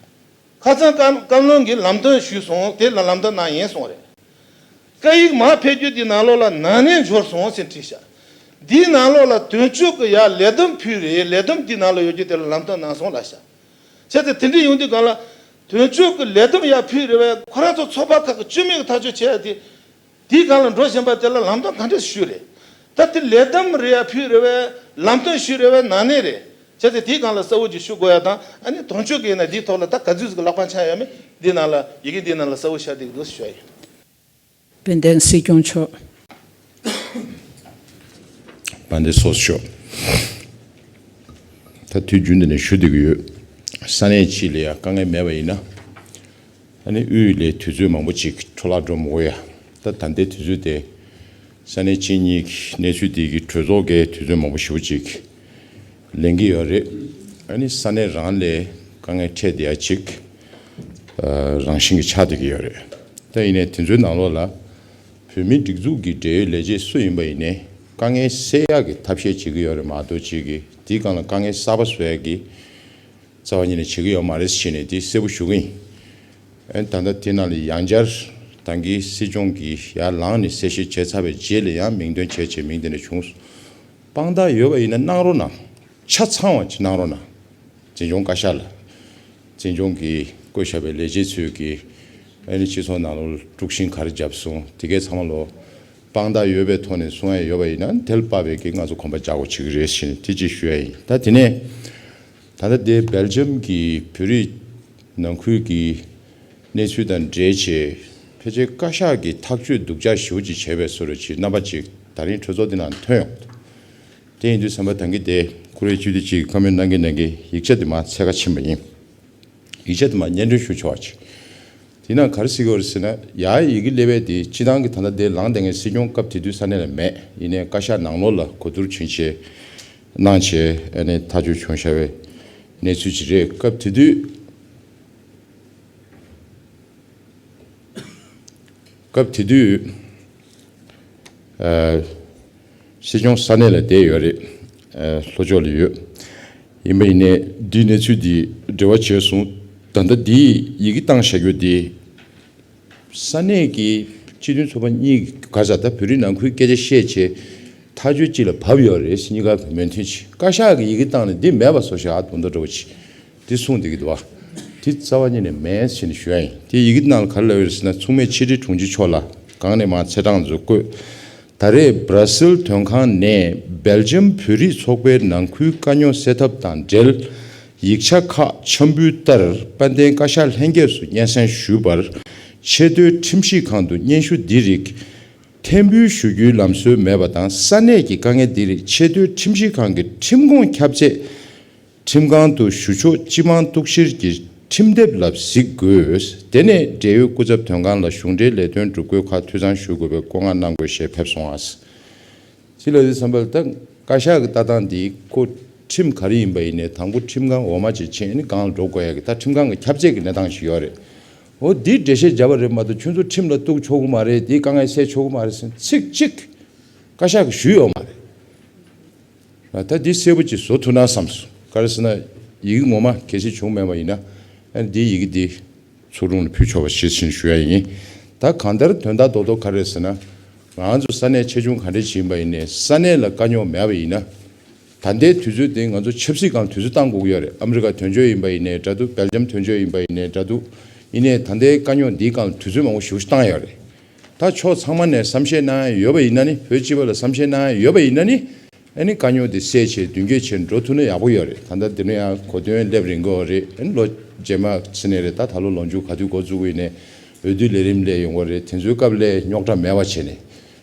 ཁ་སང་བཀའ་བཀའ་བློན་གྱིས་ལམ་སྟོན་ཞུས་སོང་། དེ་ལ་ལམ་སྟོན་གནང་ཡིན་གསུངས་རེད། བཀའ་ཡིག་མར་ཕེབས་རྒྱུ་དེ་ནང་ལོགས་ལ་ན་ནིང་འབྱོར་སོང་ཟེར་བྲིས་ཤག་འདིའི་ནང་ལོགས་ལ་དོན་གཅོད་ཀྱི་ཡར་ལས་བསྡོམས་ཕུལ་རེད། ལས་བསྡོམས་འདི་ནང་ལ་ཡོད་རྒྱུ་དེ་ལ་ལམ་སྟོན་གནང་སོང་ལབ་ཤག་བྱས་ཙང་དེ་འདྲ་ཡོང་དུས་སྒང་ལ་དོན་གཅོད་ཀྱི་ལས་བསྡོམས་ཡར་ཕུལ་རེད་པས། ཁོ་རང་ཚོ་ཚོགས་པ་ཁག་གི་བཅོས་མིན་གྱི་ཐག་གཅོད་བྱས་ཡ་དེ། དེའི་སྒང་ལ་འགྲོ་བཞིན་པ་དེ་ལ་ལམ་སྟོན་ག་འདྲས་ཞུས་རེད། ད་དེ་ལས་བསྡོམས་རེད་ཡ་ཕུལ་རེད་པས། ལམ་སྟོན་ཞུས་རེད་པས། ན་ནིང་རེད། བྱས་ཙང་དེའི་སྒང་ལ་གསལ་བོ་ཅིག་ཞུ་དགོས་ཡ་དང་། ཨ་ནི་དོན་གཅོད་ཀྱིས་ན་འདིའི་ཐོག་ལ་ད་ག་ཚོད་ཅིག་ལག་པ་འཆང་ཡོད་མེད་འདི་ནང་ལ་ཡི་གེ་འདི་ནང་ལ་གསལ་བོ་ཤར་བསྡད་ཀྱི་འདུག་ཞུ་ཡ་ཡིན། དཔལ་ལྡན་སྲིད་སྐྱོང་མཆོག་དཔལ་ལྡན་ཚོགས་གཙོ་མཆོག་ད་དུས་རྒྱུན་འདི་ནས་ཞུ་བསྡད་ཀྱི་ཡོད། ས་གནས་གཅིག་ལ་ཡ་དཀའ་ངལ་མེད་པ་ཡིན་ན། ཨ་ནི་དབུས་ལ་དུས་ཚོད་མང་པོ་ཅིག་འཕྲོ་བརླག་འགྲོ་མི་དགོས་ཡ། ད་ད་ལྟའི་དུས་ཚོད་དེ་ས་གནས་གཅིག་གཉིས་ཀྱི་གནས་ཚུལ་དེ་གི་གྲོས་ཚོགས་ཀྱི་དུས་ཚོད་མང་པོ་ཞེ་པོ་ཅིག་ལེན་གྱི་ཡོད་རེད། ཨ་ནི་ས་གནས་རང་ལ་དཀའ་ངལ་འཕྲད་བསྡད་ཡ་ཅིག་ཨ་རང་བཞིན་གྱི་ཆགས་བསྡད་ཀྱི་ཡོད་རེད། ད་ཡིན་ནའི་དེ་ཚོའི་ནང་ལོགས་ལ་བོད་མིའི་སྒྲིག་འཛུགས་ཀྱི་འབྲེལ་ཡོད་ལས་བྱེད་སུ་ཡིན་པ་ཡིན་ནའི་དཀའ་ངལ་སེལ་ཡག་གི་ཐབས་ཤེས་བྱེད་ཀྱི་ཡོད་རེད་མ་གཏོགས་ཅིག་གིས་དེའི་སྒང་ལ་དཀའ་ངལ་གསར་པ་བཟོ་ཡག་གི་རྩ་བ་ཉིད་ནས་བྱེད་ཀྱི་ཡོད་མ་རེད་ཟེར་ནས་དེ་གསལ་པོ་ཞུ་གི་ཡིན། ཨ་ནི་ད་ལྟ་དེ་ནང་ལ་ཡང་བསྐྱར་ད་གིན་སྲིད་སྐྱོང་གིས་ཡར་ལངས་ནས་གསལ་བཤད་བྱས་ཚར་བའི་རྗེས་ལ་ཡང་མིང་འདོན་བྱས་བྱས་མིང་དེ་འདྲ་བྱུང་སོང་། དཔང་རྟགས་ཡོད་པ་ཡིན་ན་གནང་རོགས་གནང་། ཆ་ཚང་བ་ཅིག་གནང་རོགས་གནང་། འཛིན་སྐྱོང་བཀའ་ཤག་ལ། འཛིན་སྐྱོང་གིས་བསྐོས་བཞག་པའི་ལས་བྱེད་ཚོས་ཀྱིས་ཨ་ནི་སྤྱི་ཚོགས་ནང་ལོགས་དཀྲུག་ཤིང་ག་རེ་བརྒྱབ་སོང་དེ་གའི་ཚང་མ་ལོ། དཔང་རྟགས་ཡོད་པའི་ཐོག་ནས་གསུང་ཡ་ཡོད་པ་ཡིན་ན་དེ་ལ་དཔག་པའི་གི་ང་ཚོ་གོམ་པ་རྒྱག་དགོས་བྱེད་ཀྱི་རེད་ཟེར་ནས་དེ་གཅིག་ཞུ་ཡ་ཡིན། ད་དེ་ནས་ད་ལྟ་དེ་སྦེལ་ཇམ་གྱི་བོད་རིགས་ནང་ཁུལ་གྱི་གནས་ཚུལ་དང་འབྲེལ་བྱས་ཕལ་ཆེར་བཀའ་ཤག་གིས་ཐག་གཅོད་སྡུག་ཅག་ཞེ་པོ་ཅིག་བྱས་པའི་བཟོ་འདྲ་ཅིག་རྣམ་པ་ཅིག་ད་རིང་གྲོས་ཚོགས་འདི་ནང་ཐོན་ཡོང་། དེ་ཡིན་དུས་ཙམ་པ་ད་གིན་དེ་ཁོ་རའི་སྤྱི་འཐུས་ཅིག་བཀའ་མོལ་གནང་གིན་གནང་གིན་ཡིག་ཆ་དེ་མར་འཚོལ་ག་ཕྱིན་པ་ཡིན། ཡིག་ཆ་དེ་མར་སྙན་སྒྲོན་ཞུ་ཆོག་པ་ཅིག་དེ་ནང་ག་རེ་གཟིགས་ཡོད་རེད་ཟེར་ན། ཡར་ཡི་གེ་སླེབས་པའི་དེ་སྤྱི་བཏང་གི་ད་ལྟ་དེ་ལངས་བསྡད་མཁན་སྲིད་སྐྱོང་སྐབས་དེ་དུས་ས་གནས་ལ་མེད། ཡིན་ནའི་བཀའ་ཤག་ནང་ལོགས་ལ་གོ་བསྡུར་བྱུང་བྱས་གནང་བྱས་ཨ་ནི་ཐག་གཅོད་བྱུང་བཞག་པའི་གནས་ཚུལ་ཅིག་རེད། སྐབས་དེ་དུས། སྐབས་དེ་དུས་ཨ་སྲིད་སྐྱོང་ས་གནས་ལ་བསྡད་ཡོད་རེད། ཨ་ལྷོ་ཕྱོགས་ལ་ཡོད། ཡིན་པ་ཡིན་ནའི་འདིའི་གནས་ཚུལ་འདི་འབྲེལ་བ་བྱས་སོང་། ད་ལྟ་འདིའི་ཡི་གེ་བཏང་བཞག་རྒྱུ་འདི་ས་གནས་ཀྱི་སྤྱི་མཐུན་ཚོགས་པ་གཉིས་ག་ས་ད་བོད་རིགས་ནང་ཁུལ་སྐད་ཆ་བཤད་བྱས་ཐག་གཅོད་ཅིག་ལ་བབས་ཡོད་རེད། གཉིས་ཀ་མོས་མཐུན་བྱས། བཀའ་ཤག་གིས་ཡི་གེ་བཏང་ནས་འདི་མེད་པ་བཟོ་བཞག་དོན་དག་འདྲ་བོ་ཅིག་འདི་གསུངས་བསྡད་ཀྱི་འདུག་བ། འདི་རྩ་བ་ཉིད་ནས་མེད་ཟེར་ནས་ཞུ་ཡ་ཡིན། དེ་ཡི་གེ་ནང་ལ་ག་རེ་ལབ་ཡོད་རེད་ཟེར་ན། མཚུངས་མེད་ཕྱི་དྲིལ་དྲུང་ཆེ་མཆོག་ལ་གང་ནས་མར་ཚེས་གྲངས་ཚོ་བཀོད། ད་རེས་སྦྲ་སིལ་དོན་ཁང་ནས་སྦེལ་ཇམ་བོད་རིགས་ཚོགས་པའི་ནང་ཁུལ་དཀའ་རྙོག་སེལ་ཐབས་དང་འབྲེལ་ཡིག་ཆ་ཁག་འཆམ་འབུལ་ལྟར་དཔལ་ལྡན་བཀའ་ཤག་ལྷན་རྒྱས་སུ་སྙན་སེང་ཞུས་པར། ཆེས་མཐོའི་ཁྲིམས་ཞིབ་ཁང་དུ་སྙན་ཞུ་འདི་རིགས་འཐེན་འབུལ་ཞུ་རྒྱུའི་ལམ་སྲོལ་མེད་པ་དང་། ས་གནས་ཀྱི་དཀའ་ངལ་འདི་རིགས་ཆེས་མཐོའི་ཁྲིམས་ཞིབ་ཁང་གི་ཁྲིམས་ཁོངས་ཁྱབ་ཆེད་ཁྲིམས་ཁང་དུ་ཞུ་ཆོག་སྤྱི་དམངས་གཏུག་བཤེར་གྱི་ཁྲིམས་དེབ་ལ་གཟིགས་དགོས། དེ་ནས་འབྲེལ་ཡོད་སྐུ་ཚབ་དོན་ཁང་ལ་གཞུང་འབྲེལ་ལས་དོན་སྒྲུབ་དགོས་ཁག་འཐུས་ཚང་ཞུ་དགོས་པའི་བཀོད་མངགས་གནང་དགོས་ཞེས་ཕེབས་སོང་ཨ། ཅི་ལ་ཡོད་བསམ་པ་ལ་ད་བཀའ་ཤག་གི་ལྟ་སྟངས་འདི་ཁོ་ཁྲིམས་ག་རེ་ཡིན་པ་ཡིན་ནའི་དང་པོ་ཁྲིམས་ཁང་འོག་མ་ཅིག་ཕྱིན་ནི་སྒང་ལ་འགྲོ་དགོས་ཡ་གི་ད་ཁྲིམས་ཁང་གི་ཁྱབ་ཆེ་གི་གནས་སྟངས་ཤིག་ཡོད་རེད། འོ་འདིའི་འགྲེལ་བཤད་བརྒྱབ་པ་རེད་མ་གཏོགས་ཁྱོད་ཚོ་ཁྲིམས་ལ་གཏུག་ཆོག་གི་མ་རེད། འདིའི་དཀའ་ངལ་སེལ་ཆོག་གི་མ་རེད་ཟེར་ཚིག་གཅིག་བཀའ་ཤག་གིས་ཞུས་ཡོད་མ་རེད། ད་འདི་གསལ་པོ་ཅིག་བཟོ་ཐུབ་ན་བསམ་སོང་། ག་རེ་ཟེར་ན་ཡི་གེ་ངོ་མ་གལ་སྲིད་བྱུང་མེད་པ་ཡིན་ན་ཨ་ནི་འདིའི་ཡི་གེ་འདི་ཚོགས་དྲུང་ལ་ཕུལ་ཆོག་པ་ཞེས་ཕྱིན་ཞུ་ཡ་ཡིན། ད་གང་ལྟར་དོན་དག་རྡོག་རྡོག་ག་རེ་ཟེར་ན། ང་ཚོ་ས་གནས་ཆེ་ཆུང་ག་འདྲ་ཞིག་ཡིན་པ་ཡིན་ནའི་ས་གནས་ལ་དཀའ་རྙོག་མེད་པ་ཡིན་ན། ད་ལྟའི་དུས་ཚོད་འདི་ང་ཚོ་ཆབ་སྲིད་སྒང་དུས་ཚོད་བཏང་དགོས་ཀྱི་ཡོད་རེད། ཨ་མི་རི་ཀ་དོན་གཅོད་ཡིན་པ་ཡིན་ནའི་འདྲ་འདུག་སྦེལ་ཇམ་དོན་གཅོད་ཡིན་པ་ཡིན་ནའི་འདྲ་འདུག་ཡིན་ནའི་ད་ལྟའི་དཀའ་རྙོག་འདིའི་སྒང་ལ་དུས་ཚོད་མང་པོ་ཞེ་པོ་ཞིག་བཏང་ཡོད་རེད། ད་ཕྱོགས་ཚང་མ་ནས་བསམ་ཤེས་གནང་ཡ་ཡོད་པ་ཡིན་ན་ནི། བོད་སྤྱི་པ་ལ་བསམ་ཤེས་གནང་ཡ་ཡོད་པ་ཡིན་ན་ནི། ཨ་ནི་དཀའ་རྙོག་འདི་སེལ་བྱས་མདུན་སྐྱོད་བྱས་འགྲོ་ཐུབ་ན་ཡག་པོ་ཡོད་རེད། ད་ལྟ་འདི་ནས་ཡང་གོ་སྟོན་སླེབས་རན་གྱི་ཡོད་རེད། ཨ་ནི་ལོ་རྗེས་མ་ཚེ་ནས་རེད། ད་ད་ལོ་ལོ་མཇུག་ག་དུས་འགོ་བཙུགས་ཀྱི་ཡིན་ནའི་འོས་བསྡུ་ལས་རིམ་སླེབས་ཡོང་གི་རེད། དེ་ཚོའི་སྐབས་ལ་རྙོག་དྲ་མེད་པ་བྱས་ནས་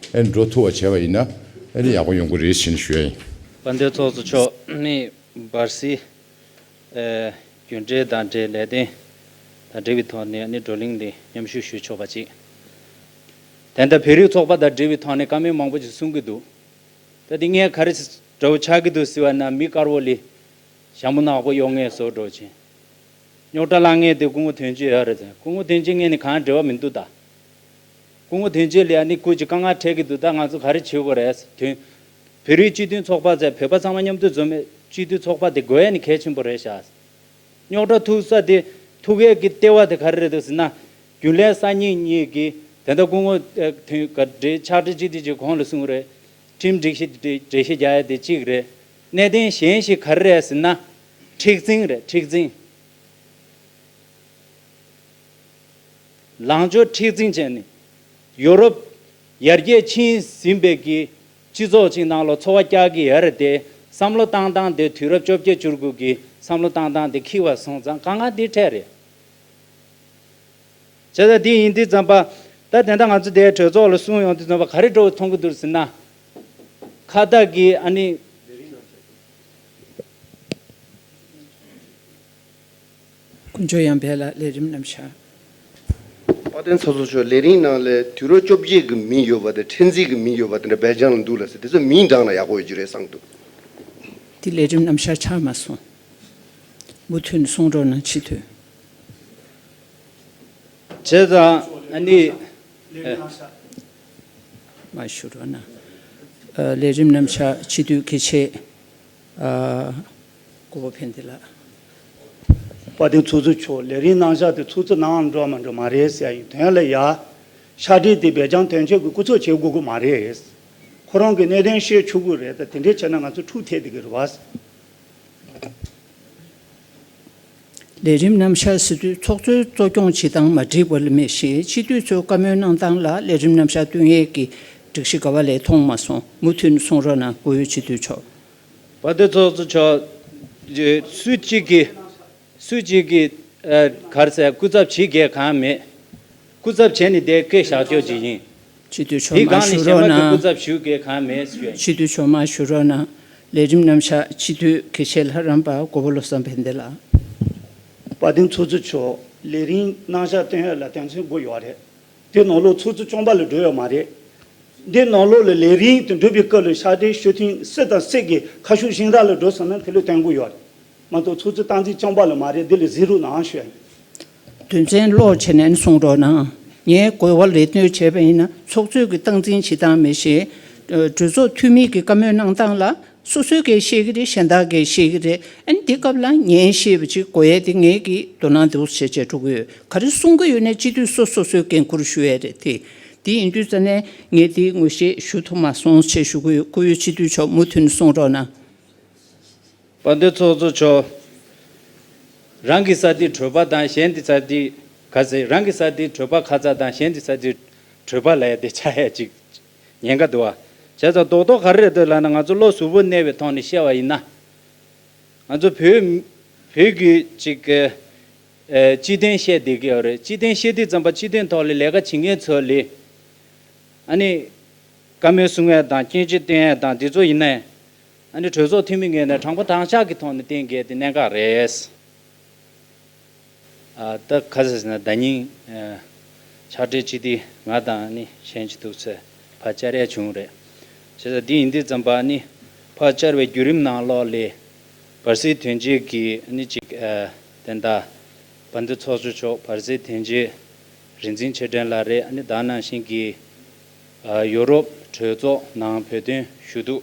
ཨ་ནི་འགྲོ་ཐུབ་པ་བྱས་པ་ཡིན་ན་ཨ་ནི་ཡག་པོ་ཡོང་གི་རེད་ཟེར་ནས་ཞུ་ཡ་ཡིན། དཔལ་ལྡན་ཚོགས་གཙོ་མཆོག་ནི་སྦྲ་སིལ་རྒྱུན་འབྲེལ་དང་འབྲེལ་ལས་དོན་དང་འབྲེལ་བའི་ཐོག་ནས་ཨ་ནི་བགྲོ་གླེང་ལ་མཉམ་ཞུགས་ཞུ་ཆོག་པ་ཅིག་དེ་འདྲ་བོད་རིགས་ཚོགས་པ་དང་འབྲེལ་བའི་ཐོག་ནས་བཀའ་མོལ་མང་པོ་ཞིག་གསུང་གི་འདུག་ད་དེ་ངས་ག་རེ་འདྲ་བོ་ཆགས་ཀྱི་འདུག་ཟེར་བ་ན། མི་དཀར་པོ་ལ་ཞྭ་མོ་ནག་པོ་གཡོག་མཁན་བཟོ་འདྲ་བོ་བྱས། རྙོག་དྲ་བསླངས་མཁན་དེ་སྐུ་ངོ་དོན་གཅོད་ཡོད་རེད་ཟེར། སྐུ་ངོ་དོན་གཅོད་ངས་ནི་གང་འབྲེལ་བ་མི་འདུག་ད་སྐུ་ངོ་དོན་གཅོད་ལ་ཨ་ནི་སྐུ་མཁྱེན་དཀའ་ངལ་འཕྲད་ཀྱི་འདུག་ད་ང་ཚོ་ག་རེ་བྱེད་དགོས་རེད་ཟེར། དོན་བོད་རིགས་སྤྱི་མཐུན་ཚོགས་པ་ཟེར་བོད་པ་ཚང་མ་མཉམ་དུ་འཛོམས་པའི་སྤྱི་མཐུན་ཚོགས་པ་དེ་དགོས་ཡ་ནི་གལ་ཆེན་པོ་རེད་ཤག་རྙོག་དྲ་ཐུག་ས་དེ་ ཐུག་ཡས་ཀྱི་ལྟེ་བ་དེ་ག་རེ་རེད་འདུག་ཟེར་ན། རྒྱུན་ལས་གསར་རྙིང་གཉིས་ཀྱིས་དེ་འདྲ་སྐུ་ངོ་ཨ་དོན་ག་འདྲའི་ཕྱག་སྦྲེལ་སྤྱི་འཐུས་ཀྱི་གོང་ལ་གསུངས་རེད། ཁྲིམས་སྒྲིག་གཞི་འགྲེལ་བཤད་རྒྱག་ཡས་དེ་གཅིག་རེད། གནད་དོན་གཞན་ཞིག་ག་རེ་རེད་ཟེར་ན། མཁྲེགས་འཛིན་རེད། མཁྲེགས་འཛིན། ལངས་ཕྱོགས་མཁྲེགས་འཛིན་བྱས་ནས། ཡོ་རོབ་ཡར་རྒྱས་ཕྱིན་ཟིན་པའི་གི་སྤྱི་ཚོགས་ཅིག་ནང་ལ་འཚོ་བ་རྒྱག་གི་ཡོད་རེད་དེ། བསམ་བློ་བཏང་སྟངས་དེ་དུས་རབས་བཅོ་བརྒྱད་བཅུ་དགུ་གི་བསམ་བློ་བཏང་སྟངས་དེ་འཁྱེར་བ་སོང་ཙང་དཀའ་ངལ་འདི་འཕྲད་རེད། བྱས་ཙང་འདི་ཡིན་དུས་ཙམ་པ། ད་དེ་འདྲ་ང་ཚོ་དེ་གྲོས་ཚོགས་ལ་གསུངས་ཡོང་དུས་ཙམ་པ་ག་རེ་འགྲོ་བ་མཐོང་གི་འདུག་ཟེར་ན། ཁ་བཏགས་ཀྱི་ཨ་ནི། དཀོན་མཆོག་ཡང་འཕེལ་ལ་ལས་རིམ་རྣམ་གཞག་དཔལ་ལྡན་ཚོགས་གཙོ་མཆོག་ལས་རིམ་ནང་ལ་དུས་རབས་བཅོ་བརྒྱད་ཀྱི་མིང་ཡོད་པ་དང་མཁྲེགས་འཛིན་གྱི་མིང་ཡོད་པ་དེ་འདྲ་སྦེལ་ཇམ་ལ་འདུག་ལ་ཟེར། དེ་ཚོ་མིང་བགྲངས་ན་ཡག་པོ་ཡོད་རྒྱུ་རེད་བསམ་འདུག་འདི་ལས་རིམ་རྣམ་གཞག་ཆགས་མ་སོང་། མུ་མཐུད་ནས་གསུང་རོགས་གནང་། སྤྱི་འཐུས། བྱས་ཙང་ཨ་ནི། མར་ཞུ་རོགས་གནང་། ཨ། ལས་རིམ་རྣམ་གཞག་སྤྱི་འཐུས་དགེ་བཤེས། ཨ། གོ་བོ་ཕན་བདེ་ལགས། དཔལ་ལྡན་ཚོགས་གཙོ་མཆོག་ལས་རིམ་རྣམ་གཞག་དེ་ཚོགས་གཙོ་ནང་འགྲོ་མ་འགྲོ་མ་རེད་ཟེར་ཡ་ཡིན། དོན་ལ་ཡ། ཕྱག་སྦྲེལ་དེ་སྦེལ་ཇམ་དོན་གཅོད་ཀྱི་སྐུ་ཚབ་བྱེད་དགོས་ཀྱི་མ་རེད། ཁོ་རང་གི་གནད་དོན་བཤད་ཆོག་གི་རེད། ད་དེ་འདྲས་བྱས་ན་ང་ཚོ་འཁྲུག་ཐེབས་བསྡད་ཀྱི་རེད་བ། ལས་རིམ་རྣམ་གཞག་ཟེར་དུས་ཚོགས་གཙོའི་གཙོ་སྐྱོང་བྱེད་སྟངས་མ་འགྲིག་པ་ལས་མེད་བཞིན། སྤྱི་འཐུས་ཚོས་བཀའ་མོལ་གནང་སྟངས་ལ་ལས་རིམ་རྣམ་གཞག་སྟོན་ཡས་ཀྱི་སྒྲིག་གཞི་ག་བ་ལས་མཐོང་མ་སོང་། མུ་མཐུད་ནས་གསུང་རོགས་གནང་། སྐུ་ཡོད་སྤྱི་འཐུས་མཆོག་དཔལ་ལྡན་ཚོགས་གཙོ་མཆོག་སུ་གཅིག་གིས། སུ་གཅིག་གིས། ཨ། ག་རེ་ཟེར། སྐུ་ཚབ་བྱེད་མཁན་གང་མེད། སྐུ་ཚབ་བྱས་ནས་དེ་སྐད་བཞག་ཆོག་ཅིག་ཡིན། སྤྱི་འཐུས་མཆོག་དེ་མར་སྒང་ནས་ཞུ་གཞན་རོགས་པ་གིས་གནང་། སྐུ་ཚབ་ཞུ་མཁན་གང་མེད་ཞུ་ཡ་ཡིན། སྤྱི་འཐུས་མཆོག་མར་ཞུ་རོགས་གནང་། ལས་རིམ་རྣམ་གཞག་སྤྱི་འཐུས་དགེ་བཤེས་ལྷ་རམས་པ་གོ་བོ་བློ་བཟང་ཕན་བདེ་ལགས། དཔལ་ལྡན་ཚོགས་གཙོ་མཆོག་ལས་རིམ་རྣམ་གཞག་སྟོན་ཡ་ལ་དོན་ཚན་དགུ་ཡོད་རེད། དེ་ནང་ལོགས་ཚོགས་གཙོ་རྐྱང་པ་ལ་འགྲོ་ཡོད་མ་རེད། འདི་ནང་ལོགས་ལ་ལས་རིམ་དུ་འགྲོ་བའི་སྐབས་ལ་ཕྱག་སྦྲེལ་ཞུ་མཁན་སུ་དང་སུ་གིས་ཁ་ཤུགས་གཞན་དག་ལ་འགྲོ་སོང་ན་དེ་ལ་དོན་དགུ་ཡོད་རེད། མ་གཏོགས་ཚོགས་གཙོ་སྟངས་འཛིན་རྐྱང་པ་ལ་མ་རེད། འདི་ལ་གཟིགས་རོགས་གནང་ཞུ་ཡ་ཡིན། དོན་ཚན་ཀློག་བྱས་ནས་གསུང་རོགས་གནང་། ངས་གོ་བ་ལེན་སྟོན་བྱས་པ་ཡིན་ན། ཚོགས་གཙོས་ཀྱི་སྟངས་འཛིན་བྱེད་སྟངས་མི་ཤེས། གྲོས་ཚོགས་འཐུས་མི་གི་བཀའ་མོལ་གནང་སྟངས་ལ་སོ་སོས་གལ་བཤད་ཀྱི་རེད། གཞན་དག་གལ་བཤད་ཀྱི་རེད། ཨ་ནི་འདི་སྐབས་ལ་ངས་བཤད་པ་ཅིག་གོ་ཡས་དེ་ངས་ཀྱི་དོ་སྣང་དེ་བྱས་བྱས་འགྲོ་གི་ཡོད། ག་རེ་གསུང་གི་ཡོད་ནས་སྤྱི་འཐུས་སོ་སོ་སོའི་འགན་ཁུར་ཞུ་ཡས་རེད་དེ། དེ་ཡིན་དུས་ཙ་ནས་ངས་དེ་ངོ་ཤེས་ཞུ་ཐུབ་མ་སོང་ཞེས་ཞུ་གི་ཡོད། སྐུ་ཡོད་སྤྱི་འཐུས་མཆོག་མུ་མཐུད་ནས་གསུང་རོགས་གནང་། དཔལ་ལྡན་ཚོགས་གཙོ་མཆོག་རང་གི་ས་དེ་གྲོད་པ་དང་གཞན་དེ་ས་དེ་ག་ཟེར། རང་གི་ས་དེ་གྲོད་པ་ཁ་ཚ་དང་གཞན་དེ་ས་དེ་གྲོད་པ་ལ་ཡ་དེ་ཆགས་ཡ་ཅིག་ཉེན་ཁ་འདུག་བ། བྱས་ཙང་རྡོག་རྡོག་ག་རེ་རེད་འདུག་ལབ་ན། ང་ཚོ་བློ་གཟུ་བོར་གནས་པའི་ཐོག་ནས་བཤད་པ་ཡིན་ན། ང་ཚོ་བོད་བོད་ཀྱི་ཅིག་ཨེ། སྤྱི་དོན་བཤད་བསྡད་ཀྱི་ཡོད་རེད། སྤྱི་དོན་བཤད་དུས་ཙམ་པ་སྤྱི་དོན་ཐོག་ལ་ལས་ཀ་བྱེད་མཁན་ཚོ་ལ་ཨ་ནི་བཀའ་མོལ་གསུང་ཡ་དང་སྐྱོན་བརྗོད་བཏོན་ཡ་དང་འདི་ཚོ་ཡིན་ན། ཨ་ནི་གྲོས་ཚོགས་འཐུས་མི་ངོས་ནས་དྲང་པོ་དྲང་བཞག་གི་ཐོག་ནས་བསྟན་དགོས་དེ་གནད་འགག་རེད། ཨ། ད་ག་ཟེར་ན་ཟླ་ཉིན་ཨ། ཕྱག་སྦྲེལ་སྤྱི་འཐུས་ང་དང་ཨ་ནི་གཞན་ཅིག་འདུག་ཟེར་ཕར་བཅར་ཡ་བྱུང་རེད། བྱས་ཙང་འདི་ཡིན་དུས་ཙམ་པ་ཨ་ནི་ཕར་བཅར་བའི་བརྒྱུད་རིམ་ནང་ལོགས་ལ་བར་སྲིད་དོན་གཅོད་ཀྱི་ཨ་ནི་ཅིག་ཨ། དེ་འདྲ་དཔལ་ལྡན་ཚོགས་གཙོ་མཆོག་བར་སྲིད་དོན་གཅོད་རིག་འཛིན་ཆོས་སྒྲོན་ལགས་རེད། ཨ་ནི་ད་ག་ནང་བཞིན་གྱི་ཨ། ཡོ་རོབ་གྲོས་ཚོགས་ནང་བོད་དོན་ཞུ་གཏུག་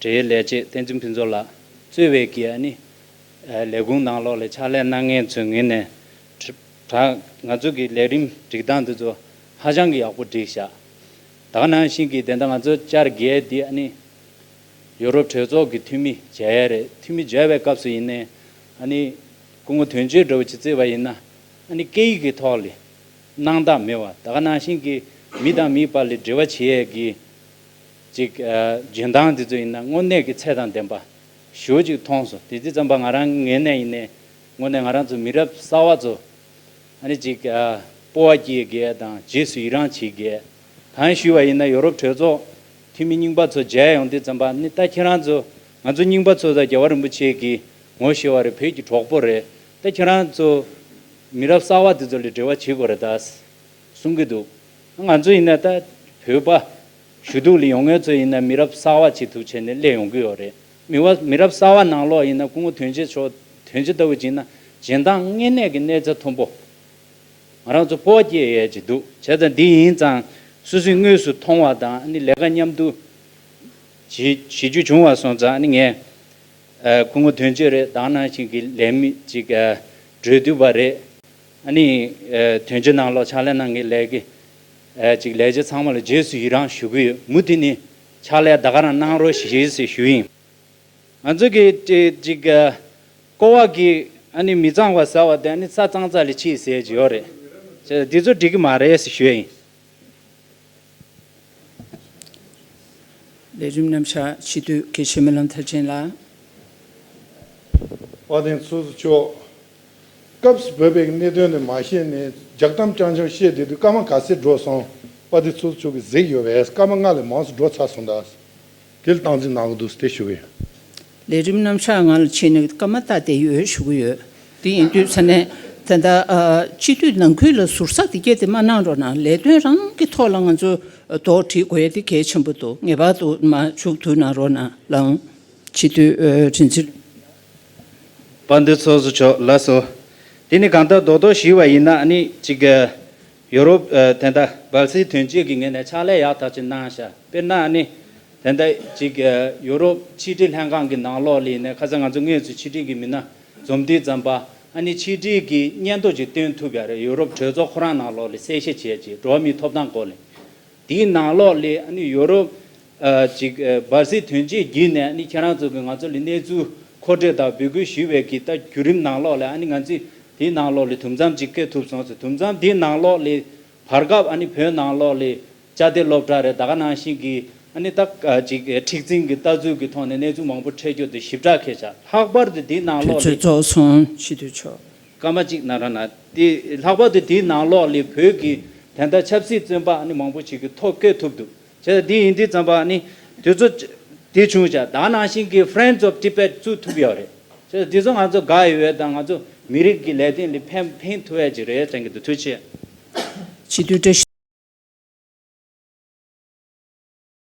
འབྲེལ་ཡོད་ལས་བྱེད་བསྟན་འཛིན་ཕུན་ཚོགས་ལགས་གཙོས་པའི་གི་ཨ་ནི་ཨ། ལས་ཁུངས་ནང་ལོགས་ལ་ཕྱག་ལས་གནང་མཁན་ཚོའི་ངོས་ནས་དྲ་ང་ཚོ་གི་ལས་རིམ་སྒྲིག་སྟངས་འདི་ཚོ་ཧ་ཅང་གི་ཡག་པོ་བསྒྲིགས་བཞག་ད་ག་ནང་བཞིན་གྱི་དེ་འདྲ་ང་ཚོ་བཅར་དགོས་དེ་ཨ་ནི་ཡོ་རོབ་གྲོས་ཚོགས་ཀྱི་འཐུས་མི་མཇལ་ཡས་རེད། འཐུས་མི་མཇལ་བའི་སྐབས་སུ་ཡིན་ནའི་ཨ་ནི་སྐུ་ངོ་དོན་གཅོད་འདྲ་བོ་ཅིག་བརྩིས་པ་ཡིན་ན། ཨ་ནི་སྐད་ཡིག་གི་ཐོག་ལ་སྣང་དག་མེད་པ། ད་ག་ནང་བཞིན་གྱི་མི་དང་མི་བར་ལ་འབྲེལ་བ་བྱེད་ཡས་ཀྱི་ཅིག་ཨ། འཇོན་ཐང་དེ་ཚོ་ཡིན་ན་དངོས་གནས་ཀྱི་ཚད་དང་ལྡན་པ་ཞེ་པོ་ཅིག་མཐོང་སོང་། དེ་དུས་ཙམ་པ་ང་རང་ངོས་ནས་ཡིན་ནའི་དངོས་གནས་ང་རང་ཚོ་མི་རབས་གསར་པ་ཚོ་ཨ་ནི་ཅིག་ཨ། སྤོབས་པ་སྐྱེ་གི་དང་རྗེས་སུ་ཡི་རང་བྱེད་ཀྱི། གང་ཞུས་པ་ཡིན་ན་ཡོ་རོབ་གྲོས་ཚོགས་འཐུས་མི་རྙིང་པ་ཚོ་མཇལ་ཡོང་དུས་ཙམ་པ་ནི། ད་ཁྱེད་རང་ཚོ་ང་ཚོ་རྙིང་པ་ཚོ་ད་རྒྱལ་བ་རིན་པོ་ཆེ་གི་ངོ་ཤེས་པ་རེད། བོད་ཀྱི་གྲོགས་པོ་རེད། ད་ཁྱེད་རང་ཚོ་མི་རབས་གསར་པ་དེ་ཚོ་ལ་འབྲེལ་བ་བྱེད་དགོས་རེད་ད་གསུང་གི་འདུག་ང་ཚོ་ཡིན་ན་ད་བོད་པ་ཞུ་གཏུག་ལ་ཡོང་མཁན་ཚོ་ཡིན་ན་མི་རབས་གསར་པ་ཅིག་ཐུག་བྱས་ནས་སླེབས་ཡོང་གི་ཡོད་རེད། མི་བ་མི་རབས་གསར་པ་ནང་ལོགས་ཡིན་ན་སྐུ་ངོ་དོན་གཅོད་མཆོག་དོན་གཅོད་ལྟ་བུ་ཅིག་ཡིན་ན་འཇོན་ཐང་དངོས་གནས་ཀྱི་གནས་ཚད་མཐོན་པོ། ང་རང་ཚོ་སྤོབས་པ་སྐྱེ་ཡས་ཅིག་འདུག་བྱས་ཙང་འདི་ཡིན་ཙང་སོ་སོའི་དངོས་སུ་མཐོང་བ་དང་ཨ་ནི་ལས་ཀ་མཉམ་དུ་བྱེད་བྱེད་རྒྱུ་བྱུང་བ་སོང་ཙང་ཨ་ནི་ངས་ཨ། སྐུ་ངོ་དོན་གཅོད་རེད། ད་ག་ནང་བཞིན་གྱི་ལས་མི་ཅིག་ཨ། འགྲོ་འདུག་པ་རེད། ཨ་ནི་ཨ་དོན་གཅོད་ནང་ལོགས་ཕྱག་ལས་གནང་མཁན་ལས་ཀྱི་ཨ་ཅིག་ལས་བྱེད་ཚང་མ་ལ་རྗེས་སུ་ཡི་རང་ཞུ་གི་ཡོད། མུ་མཐུད་ནས་ཕྱག་ལས་ད་ག་རང་གནང་རོགས་ཞེས་ཞེས་ཞུ་ཡིན། ང་ཚོ་གི་ཅིག་ཅིག་ཨ་ཀོ་བ་གི་ཨ་ནི་མི་གཙང་བ་ཟ་བ་དེ་ཨ་ནི་ས་གཙང་ཙ་ལ་ཕྱིས་ཟེར་གྱི་ཡོད་རེད། ཅེས་འདི་ཚོ་འགྲིག་གི་མ་རེད་ཞེས་ཞུ་ཡིན། ལས་རིམ་རྣམ་གཞག་སྤྱི་འཐུས་དགེ་བཤེས་སྨོན་ལམ་མཐར་ཕྱིན་ལགས། དཔལ་ལྡན་ཚོགས་གཙོ་མཆོག་སྐབས་སུ་བབས་པའི་གནད་དོན་དེ་མ་བཤད་ནས་རྒྱག་གཏམ་རྐྱང་རྐྱང་བཤད་བསྡད་དུས་སྐར་མ་ག་ཚོད་འགྲོ་སོང་། དཔལ་ལྡན་ཚོགས་གཙོ་མཆོག་གིས་གཟིགས་ཡོད་པས་སྐར་མ་ལྔ་ལས་མང་སུ་འགྲོ་ཚར་སོང་ད། དེ་ལ་སྟངས་འཛིན་གནང་གི་འདུག་དེ་ཞུ་གི་ཡོད། ལས་རིམ་རྣམ་གཞག་ནང་ལ་ཕྱིན་ནས་སྐར་མ་ལྟ་བསྡད་ཡོད་ཞུ་གི་ཡོད། དེ་ཡིན་དུས་ས་ནས་ད་ལྟ་ཨ་སྤྱི་འཐུས་ནང་ཁུལ་ལ་ཟུར་ཟ་དེ་སྐད་དེ་མ་གནང་རོགས་གནང་། ལས་དོན་རང་གི་ཐོག་ལ་ང་ཚོ་དོགས་འདྲི་དགོས་ཡ་དེ་གལ་ཆེན་པོ་འདུག་ངེས་པར་དུ་མ་འཇུག་ཐུབ་གནང་རོགས་གནང་ལགས། སྤྱི་འཐུས་ཨ་རིན་ཆེན། དཔལ་ལྡན་ཚོགས་གཙོ་མཆོག་ལགས་སོ། དེ་ནི་གང་ལྟར་རྡོག་རྡོག་ཞུས་པ་ཡིན་ན་ཨ་ནི་གཅིག་ཨ་ཡོ་རོབ་ཨ་དེ་འདྲ་སྦལ་སིལ་དོན་གཅོད་ཀྱི་ངོས་ནས་ཕྱག་ལས་ཡག་ཐག་ཆོད་གནང་ཤག་དཔེར་ན་ཨ་ནི་དེ་འདྲ་གཅིག་ཨ་ཡོ་རོབ་ཕྱི་འབྲེལ་ལྷན་ཁང་གི་ནང་ལོགས་ལ་ནས་ཁ་སང་ང་ཚོ་དངོས་སུ་ཕྱི་དྲིལ་གྱི་མི་སྣ་འཛོམས་དུས་ཙམ་པ་ཨ་ནི་ཕྱི་དྲིལ་གྱི་སྙན་ཐོ་ཅིག་བཏོན་ཐུབ་ཡ་རེད། ཡོ་རོབ་གྲོས་ཚོགས་ཁོ་རང་ནང་ལོགས་ལ་གསལ་བཤད་བྱས་ཅིག་འགྲོ་བ་མིའི་ཐོབ་ཐང་སྐོར་ལ། དེའི་ནང་ལོགས་ལས་ཨ་ནི་ཡོ་རོབ་ཨ་ཅིག་ཨ་སྦལ་སིལ་དོན་གཅོད་བརྒྱུད་ནས་ཨ་ནི་ཁྱེད་རང་ཚོ་གི་ང་ཚོ་ལ་གནས་ཚུལ་མཁོ་སྤྲོད་དང་འབོད་སྐུལ་ཞུས་པའི་གི་ད་བརྒྱུད་རིམ་ནང་ལོགས་ལ་ཨ་ནི་ང་ཚོས་དེའི་ནང་ལོགས་ལ་དུམ་མཚམས་ཅིག་བཀོད་ཐུབ་སོང་ཟེར། དུམ་མཚམས་དེའི་ནང་ལོགས་ལ་བར་སྐབས་ཨ་ནི་བོད་ནང་ལོགས་ལ་བཅའ་སྡོད་སློབ་གྲྭ་རེད། ད་ག་ནང་བཞིན་གྱི་ཨ་ནི་ད་ཨ་ཅིག་ཨ་མཁྲེགས་འཛིན་གྱི་ལྟ་ཚུལ་གྱི་ཐོག་ནས་གནས་ཚུལ་མང་པོ་འཕྲད་རྒྱུ་དེ་ཞིབ་ཕྲ་ཁྱེད་ཅག་ལྷག་པར་དུ་དེའི་ནང་ལོགས་ལ་དུས་ཚོད་རྫོགས་སོང་། སྤྱི་འཐུས་མཆོག་སྐར་མ་གཅིག་གནང་རོགས་གནང་། དེ་ལྷག་པར་དུ་དེའི་ནང་ལོགས་ལ་བོད་ཀྱི་དེ་འདྲ་ཆབ་སྲིད་བཙོན་པ་ཨ་ནི་མང་པོ་ཞིག་གི་ཐོ་བཀོད་ཐུབ་འདུག་བྱས་ཙང་དེ་ཡིན་དུས་ཙམ་པ་ཨ་ནི་དུས་ཚོད་དེ་བྱུང་ཙང་ད་ནང་བཞིན་གྱི་Friends of Tibet བཙུགས་ཐུབ་ཡོད་རེད། བྱས་ཙང་དེ་ཚོ་ང་ཚོ་དགའ་ཡོད་དང་ང་ཚོ་མི་རིགས་ཀྱི་ལས་དོན་ལ་ཕན་ཕན་ཐོགས་ཡ་ཅིག་རེད་དྲན་གྱི་འདུག་ཐུགས་རྗེ་ཆེ། སྤྱི་འཐུས་བཀྲ་ཤིས།